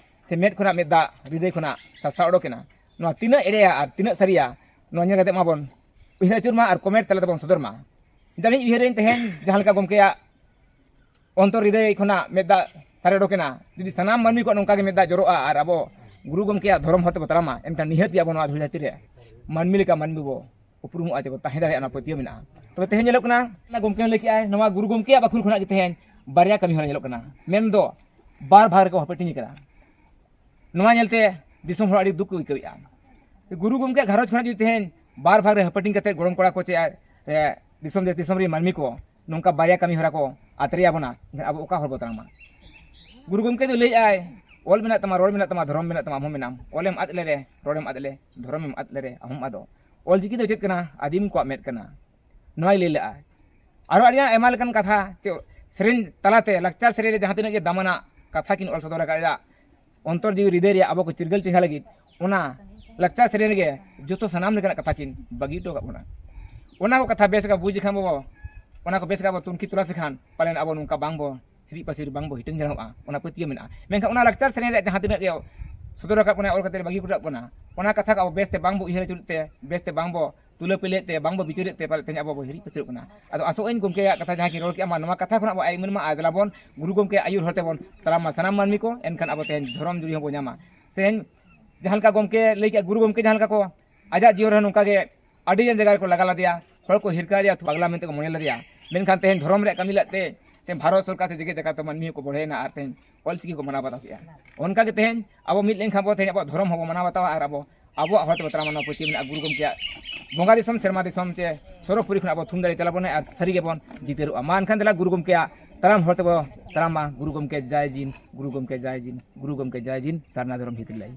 ᱥᱮ ᱢᱮᱫ ᱠᱷᱚᱱᱟᱜ ᱢᱮᱫ ᱫᱟᱜ ᱦᱨᱤᱫᱟᱹᱭ ᱠᱷᱚᱱᱟᱜ ᱥᱟᱨᱥᱟᱣ ᱚᱰᱚᱠ ᱮᱱᱟ᱾ ᱱᱚᱣᱟ ᱛᱤᱱᱟᱹᱜ ᱮᱲᱮᱭᱟ ᱟᱨ ᱛᱤᱱᱟᱹᱜ ᱥᱟᱹᱨᱤᱭᱟ, ᱱᱚᱣᱟ ᱧᱮᱞ ᱠᱟᱛᱮ ᱢᱟᱵᱚᱱ ᱩᱭᱦᱟᱹᱨ ᱟᱹᱪᱩᱨ ᱢᱟ ᱟᱨ ᱠᱚᱢᱮᱱᱴ ᱛᱟᱞᱟ ᱛᱮᱵᱚᱱ ᱥᱚᱫᱚᱨ ᱢᱟ᱾ ᱡᱟᱹᱱᱤᱡ ᱩᱭᱦᱟᱹᱨᱟᱹᱧ ᱛᱮᱦᱮᱧ ᱡᱟᱦᱟᱸ ᱞᱮᱠᱟ ᱜᱚᱢᱠᱮᱭᱟᱜ ᱚᱱᱛᱚᱨ ᱦᱨᱤᱫᱟᱹᱭ ᱠᱷᱚᱱᱟᱜ ᱢᱮᱫ ᱫᱟᱜ ᱥᱟᱨᱮ ᱚᱰᱚᱠᱮᱱᱟ, ᱡᱩᱫᱤ ᱥᱟᱱᱟᱢ ᱢᱟᱹᱱᱢᱤ ᱠᱚᱣᱟᱜ ᱱᱚᱝᱠᱟ ᱜᱮ ᱢᱮᱫ ᱫᱟᱜ ᱡᱚᱨᱚᱜᱼᱟ ᱟᱨ ᱟᱵᱚ ᱜᱩᱨᱩ ᱜᱚᱢᱠᱮᱭᱟᱜ ᱫᱷᱚᱨᱚᱢ ᱦᱚᱨ ᱛᱮᱵᱚ ᱛᱟᱲᱟᱢᱟ, ᱮᱱᱠᱷᱟᱱ ᱱᱤᱦᱟᱹᱛ ᱜᱮ ᱟᱵᱚ ᱱᱚᱣᱟ ᱫᱷᱩᱲᱤ ᱫᱷᱟᱹᱨᱛᱤ ᱨᱮ ᱢᱟᱹᱱᱢᱤ ᱞᱮᱠᱟ ᱢᱟᱹᱱᱢᱤ ᱵᱚ ᱩᱯᱨᱩᱢᱚᱜᱼᱟ, ᱪᱮᱵᱚ ᱛᱟᱦᱮᱸ ᱫᱟᱲᱮᱭᱟᱜᱼᱟ, ᱚᱱᱟ ᱯᱟᱹᱛᱭᱟᱹᱣ ᱢᱮᱱᱟᱜᱼᱟ᱾ ᱛᱚᱵᱮ ᱛᱮᱦᱮᱧ ᱧᱮᱞᱚᱜ ᱠᱟᱱᱟ, ᱚᱱᱟ ᱜᱚᱢᱠᱮ ᱦᱚᱸ ᱞᱟᱹᱭ ᱠᱮᱜᱼᱟᱭ, ᱱᱚᱣᱟ ᱜᱩᱨᱩ ᱜᱚᱢᱠᱮᱭᱟᱜ ᱵᱟᱠᱷᱩᱞ ᱠᱷᱚᱱᱟᱜ ᱜᱮ ᱛᱮᱦᱮᱧ ᱵᱟᱨᱭᱟ ᱠᱟᱹᱢᱤ ᱦᱚᱨᱟ ᱧᱮᱞᱚᱜ ᱠᱟᱱᱟ, ᱢᱮᱱᱫᱚ ᱵᱟᱨ ᱵᱷᱟᱜᱽ ᱨᱮᱠᱚ ᱦᱟᱹᱯᱟᱹᱴᱤᱧ ᱠᱟᱱᱟ᱾ ᱱᱚᱣᱟ ᱧᱮᱞᱛᱮ ᱫᱤᱥᱚᱢ ᱦᱚᱲ ᱟᱹᱰᱤ ᱫᱩᱠ ᱠᱚ ᱟᱹᱭᱠᱟᱹᱣᱮᱫᱼᱟ᱾ ᱜᱩᱨᱩ ᱜᱚᱢᱠᱮᱭᱟᱜ ᱜᱷᱟᱨᱚᱸᱡᱽ ᱠᱷᱚᱱᱟᱜ ᱡᱩᱫᱤ ᱛᱮᱦᱮᱧ ᱵᱟᱨ ᱵᱷᱟᱜᱽ ᱨᱮ ᱦᱟᱹᱯᱟᱹᱴᱤᱧ ᱠᱟᱛᱮ ᱜᱚᱲᱚᱢ ᱠᱚᱲᱟ ᱠᱚ ᱪᱮ, ᱮ, ᱫᱤᱥᱚᱢ ᱫᱮᱥ ᱫᱤᱥᱚᱢ ᱨᱮᱱ ᱢᱟᱹᱱᱢᱤ ᱠᱚ ᱱᱚᱝᱠᱟ ᱵᱟᱨᱭᱟ ᱠᱟᱹᱢᱤ ᱦᱚᱨᱟ ᱠᱚ ᱟᱛᱨᱮᱭᱟᱵᱚᱱᱟ, ᱮᱱᱠᱷᱟᱱ ᱟᱵᱚ ᱚᱠᱟ ᱦᱚᱨ ᱵᱚ ᱛᱟᱲᱟᱢᱟ? ᱜᱩᱨᱩ ᱜᱚᱢᱠᱮ ᱫᱚ ᱞᱟᱹᱭᱮᱫᱼᱟᱭ, ᱚᱞ ᱢᱮᱱᱟᱜ ᱛᱟᱢᱟ, ᱨᱚᱲ ᱢᱮᱱᱟᱜ ᱛᱟᱢᱟ, ᱫᱷᱚᱨᱚᱢ ᱢᱮᱱᱟᱜ ᱛᱟᱢᱟ, ᱟᱢ ᱦᱚᱸ ᱢᱮᱱᱟᱢ᱾ ᱚᱞᱮᱢ ᱟᱫ ᱞᱮᱨᱮ, ᱨᱚᱲᱮᱢ ᱟᱫ ᱞᱮ, ᱫᱷᱚᱨᱚᱢᱮᱢ ᱟᱫ ᱞᱮᱨᱮ, ᱟᱢ ᱦᱚᱸᱢ ᱟᱫᱚᱜ᱾ ᱚᱞᱪᱤᱠᱤ ᱫᱚ ᱪᱮᱫ ᱠᱟᱱᱟ? ᱟᱹᱫᱤᱢ ᱠᱚᱣᱟᱜ ᱢᱮᱫ ᱠᱟᱱᱟ᱾ ᱱᱚᱣᱟᱭ ᱞᱟᱹᱭ ᱞᱮᱫᱼᱟ᱾ ᱟᱨᱚ ᱟᱹᱰᱤ ᱟᱭᱢᱟ ᱞᱮᱠᱟᱱ ᱠᱟᱛᱷᱟ ᱪᱮ ᱥᱮᱨᱮᱧ ᱛᱟᱞᱟᱛᱮ, ᱞᱟᱠᱪᱟᱨ ᱥᱮᱨᱮᱧ ᱨᱮ ᱡᱟᱦᱟᱸ ᱛᱤᱱᱟᱹᱜ ᱜᱮ ᱫᱟᱢᱟᱱᱟᱜ ᱠᱟᱛᱷᱟ ᱠᱤᱱ ᱚᱞ ᱥᱚᱫᱚᱨ ᱟᱠᱟᱫᱟ, ᱚᱱᱛᱚᱨ ᱡᱤᱣᱤ ᱦᱨᱤᱫᱟᱹᱭ ᱨᱮᱭᱟᱜ ᱟᱵᱚ ᱠᱚ ᱪᱤᱨᱜᱟᱹᱞ ᱪᱮᱸᱜᱷᱟ ᱞᱟᱹᱜᱤᱫ, ᱚᱱᱟ ᱞᱟᱠᱪᱟᱨ ᱥᱮᱨᱮᱧ ᱨᱮᱜᱮ ᱡᱚᱛᱚ ᱥᱟᱱᱟᱢ ᱞᱮᱠᱟᱱᱟᱜ ᱠᱟᱛᱷᱟ ᱠᱤᱱ ᱵᱟᱹᱜᱤ ᱦᱚᱴᱚ ᱟᱠᱟᱫ ᱵᱚᱱᱟ᱾ ᱚᱱᱟ ᱠᱚ ᱠᱟᱛᱷᱟ ᱵᱮᱥ ᱞᱮᱠᱟ ᱵᱩᱡᱽ ᱞᱮᱠᱷᱟᱱ ᱵᱚ, ᱚᱱᱟ ᱠᱚ ᱵᱮᱥ ᱞᱮᱠᱟ ᱵᱚ ᱛᱩᱱᱠᱷᱤ ᱛᱚᱞᱟᱥ ᱞᱮᱠᱷᱟᱱ ᱯᱟᱞᱮᱱ ᱟᱵᱚ ᱱᱚᱝᱠᱟ ᱵᱟᱝ ᱵᱚ ᱦᱤᱨᱤᱡ ᱯᱟᱹᱥᱤᱨ, ᱵᱟᱝ ᱵᱚ ᱦᱤᱴᱟᱹᱝ ᱡᱷᱟᱲᱚᱜᱼᱟ, ᱚᱱᱟ ᱯᱟᱹᱛᱭᱟᱹᱣ ᱢᱮᱱᱟᱜᱼᱟ᱾ ᱢᱮᱱᱠᱷᱟᱱ ᱚᱱᱟ ᱞᱟᱠᱪᱟᱨ ᱥᱮᱨᱮᱧ ᱨᱮᱭᱟᱜ ᱡᱟᱦᱟᱸ ᱛᱤᱱᱟᱹᱜ ᱜᱮ ᱥᱚᱫᱚᱨ ᱟᱠᱟᱫ ᱵᱚᱱᱟ, ᱚᱞ ᱠᱟᱛᱮ ᱵᱟᱹᱜᱤ ᱦᱚᱴᱚ ᱟᱠᱟᱫ ᱵᱚᱱᱟ, ᱚᱱᱟ ᱠᱟᱛᱷᱟ ᱠᱚ ᱟᱵᱚ ᱵᱮᱥᱛᱮ ᱵᱟᱝ ᱵᱚ ᱩᱭᱦᱟᱹᱨ ᱟᱹᱪᱩᱨᱮᱫ ᱛᱮ, ᱵᱮᱥᱛᱮ ᱵᱟᱝ ᱵᱚ ᱛᱩᱞᱟᱹ ᱯᱤᱞᱟᱹᱭᱮᱫ ᱛᱮ, ᱵᱟᱝ ᱵᱚ ᱵᱤᱪᱟᱹᱨᱮᱫ ᱛᱮ ᱯᱟᱞᱮ ᱛᱮᱦᱮᱧ ᱟᱵᱚ ᱵᱚ ᱦᱤᱨᱤᱡ ᱯᱟᱹᱥᱤᱨᱚᱜ ᱠᱟᱱᱟ᱾ ᱟᱫᱚ ᱟᱥᱚᱜ ᱟᱹᱧ ᱜᱚᱢᱠᱮᱭᱟᱜ ᱠᱟᱛᱷᱟ ᱡᱟᱦᱟᱸ ᱠᱤᱱ ᱨᱚᱲ ᱠᱮᱜᱼᱟ ᱢᱟ, ᱱᱚᱣᱟ ᱠᱟᱛᱷᱟ ᱠᱷᱚᱱᱟᱜ ᱵᱚ ᱟᱭ ᱩᱢᱟᱹᱱ ᱢᱟ ᱟᱨ ᱫᱮᱞᱟ ᱵᱚᱱ ᱜᱩᱨᱩ ᱜᱚᱢᱠᱮ ᱟᱹᱭᱩᱨ ᱦᱚᱨ ᱛᱮᱵᱚᱱ ᱛᱟᱲᱟᱢ ᱢᱟ ᱥᱟᱱᱟᱢ ᱢᱟᱹᱱᱢᱤ ᱠᱚ, ᱮᱱᱠᱷᱟᱱ ᱟᱵᱚ ᱛᱮᱦᱮᱧ ᱫᱷᱚᱨᱚᱢ ᱡᱩᱨᱤ ᱦᱚᱸᱵᱚ ᱧᱟᱢᱟ᱾ ᱛᱮᱦᱮᱧ ᱡᱟᱦᱟᱸ ᱞᱮᱠᱟ ᱜᱚᱢᱠᱮ ᱞᱟᱹᱭ ᱠᱮᱜᱼᱟ, ᱜᱩᱨᱩ ᱜᱚᱢᱠᱮ ᱡᱟᱦᱟᱸ ᱞᱮᱠᱟ ᱠᱚ ᱟᱡᱟᱜ ᱡᱤᱭᱚᱱ ᱨᱮ ᱱᱚᱝᱠᱟ ᱜᱮ ᱟᱹᱰᱤ ᱜᱟᱱ ᱡᱟᱭᱜᱟ ᱨᱮᱠᱚ ᱞᱟᱜᱟ ᱞᱮᱫᱮᱭᱟ, ᱦᱚᱲ ᱠᱚ ᱦᱤᱨᱠᱟᱹ ᱞᱮᱫᱮᱭᱟ, ᱯᱟᱜᱽᱞᱟ ᱢᱮᱱᱛᱮ ᱠᱚ ᱢᱚᱱᱮ ᱞᱮᱫᱮᱭᱟ᱾ ᱢᱮᱱᱠᱷᱟᱱ ᱛᱮᱦᱮᱧ ᱫᱷᱚᱨᱚᱢ ᱨᱮᱭᱟᱜ ᱠᱟᱹᱢᱤ ᱞᱟᱹᱜᱤᱫ ᱛᱮ ᱛᱮᱦᱮᱧ ᱵᱷᱟᱨᱚᱛ ᱥᱚᱨᱠᱟᱨ ᱥᱮ ᱡᱮᱜᱮᱛ ᱡᱟᱠᱟᱛ ᱨᱮ ᱢᱟᱹᱱᱢᱤ ᱦᱚᱸᱠᱚ ᱵᱚᱲᱦᱮᱭᱮᱱᱟ ᱟᱨ ᱛᱮᱦᱮᱧ ᱚᱞᱪᱤᱠᱤ ᱠᱚ ᱢᱟᱱᱟᱣ ᱵᱟᱛᱟᱣ ᱠᱮᱜᱼᱟ᱾ ᱚᱱᱠᱟ ᱜᱮ ᱛᱮᱦᱮᱧ ᱟᱵᱚ ᱢᱤᱫ ᱞᱮᱱᱠᱷᱟᱱ ᱵᱚ ᱛᱮᱦᱮᱧ ᱟᱵᱚᱣᱟᱜ ᱫᱷᱚᱨᱚᱢ ᱦᱚᱸᱵᱚ ᱢᱟᱱᱟᱣ ᱵᱟᱛᱟᱣᱟ ᱟᱨ ᱟᱵᱚ ᱟᱵᱚᱣᱟᱜ ᱦᱚᱨ ᱛᱮᱵᱚ ᱛᱟᱲᱟᱢᱟ᱾ ᱱᱚᱣᱟ ᱯᱟᱹᱛᱭᱟᱹᱣ ᱢᱮᱱᱟᱜᱼᱟ ᱜᱩᱨᱩ ᱜᱚᱢᱠᱮᱭᱟᱜ ᱵᱚᱸᱜᱟ ᱫᱤᱥᱚᱢ ᱥᱮᱨᱢᱟ ᱫᱤᱥᱚᱢ ᱪᱮ ᱥᱚᱨᱚᱜᱽᱯᱩᱨᱤ ᱠᱷᱚᱱ ᱟᱵᱚ ᱛᱷᱩᱢ ᱫᱟᱲᱮ ᱪᱟᱞᱟᱣ ᱵᱚᱱᱟ ᱟᱨ ᱥᱟᱹᱨᱤ ᱜᱮᱵᱚᱱ ᱡᱤᱛᱟᱹᱨᱚᱜᱼᱟ᱾ ᱢᱟ ᱮᱱᱠᱷᱟᱱ ᱫᱮᱞᱟ ᱜᱩᱨᱩ ᱜᱚᱢᱠᱮᱭᱟᱜ ᱛᱟᱲᱟᱢ ᱦᱚᱨ ᱛᱮᱵᱚ ᱛᱟᱲᱟᱢ ᱢᱟ᱾ ᱜᱩᱨᱩ ᱜᱚᱢᱠᱮ ᱡᱟᱭ ᱡᱤᱱ, ᱜᱩᱨᱩ ᱜᱚᱢᱠᱮ ᱡᱟᱭ ᱡᱤᱱ, ᱜᱩᱨᱩ ᱜᱚᱢᱠᱮ ᱡᱟᱭ ᱡᱤᱱ, ᱥᱟᱨᱱᱟ ᱫᱷᱚᱨᱚᱢ ᱦᱤᱛ ᱞᱟᱹᱭ᱾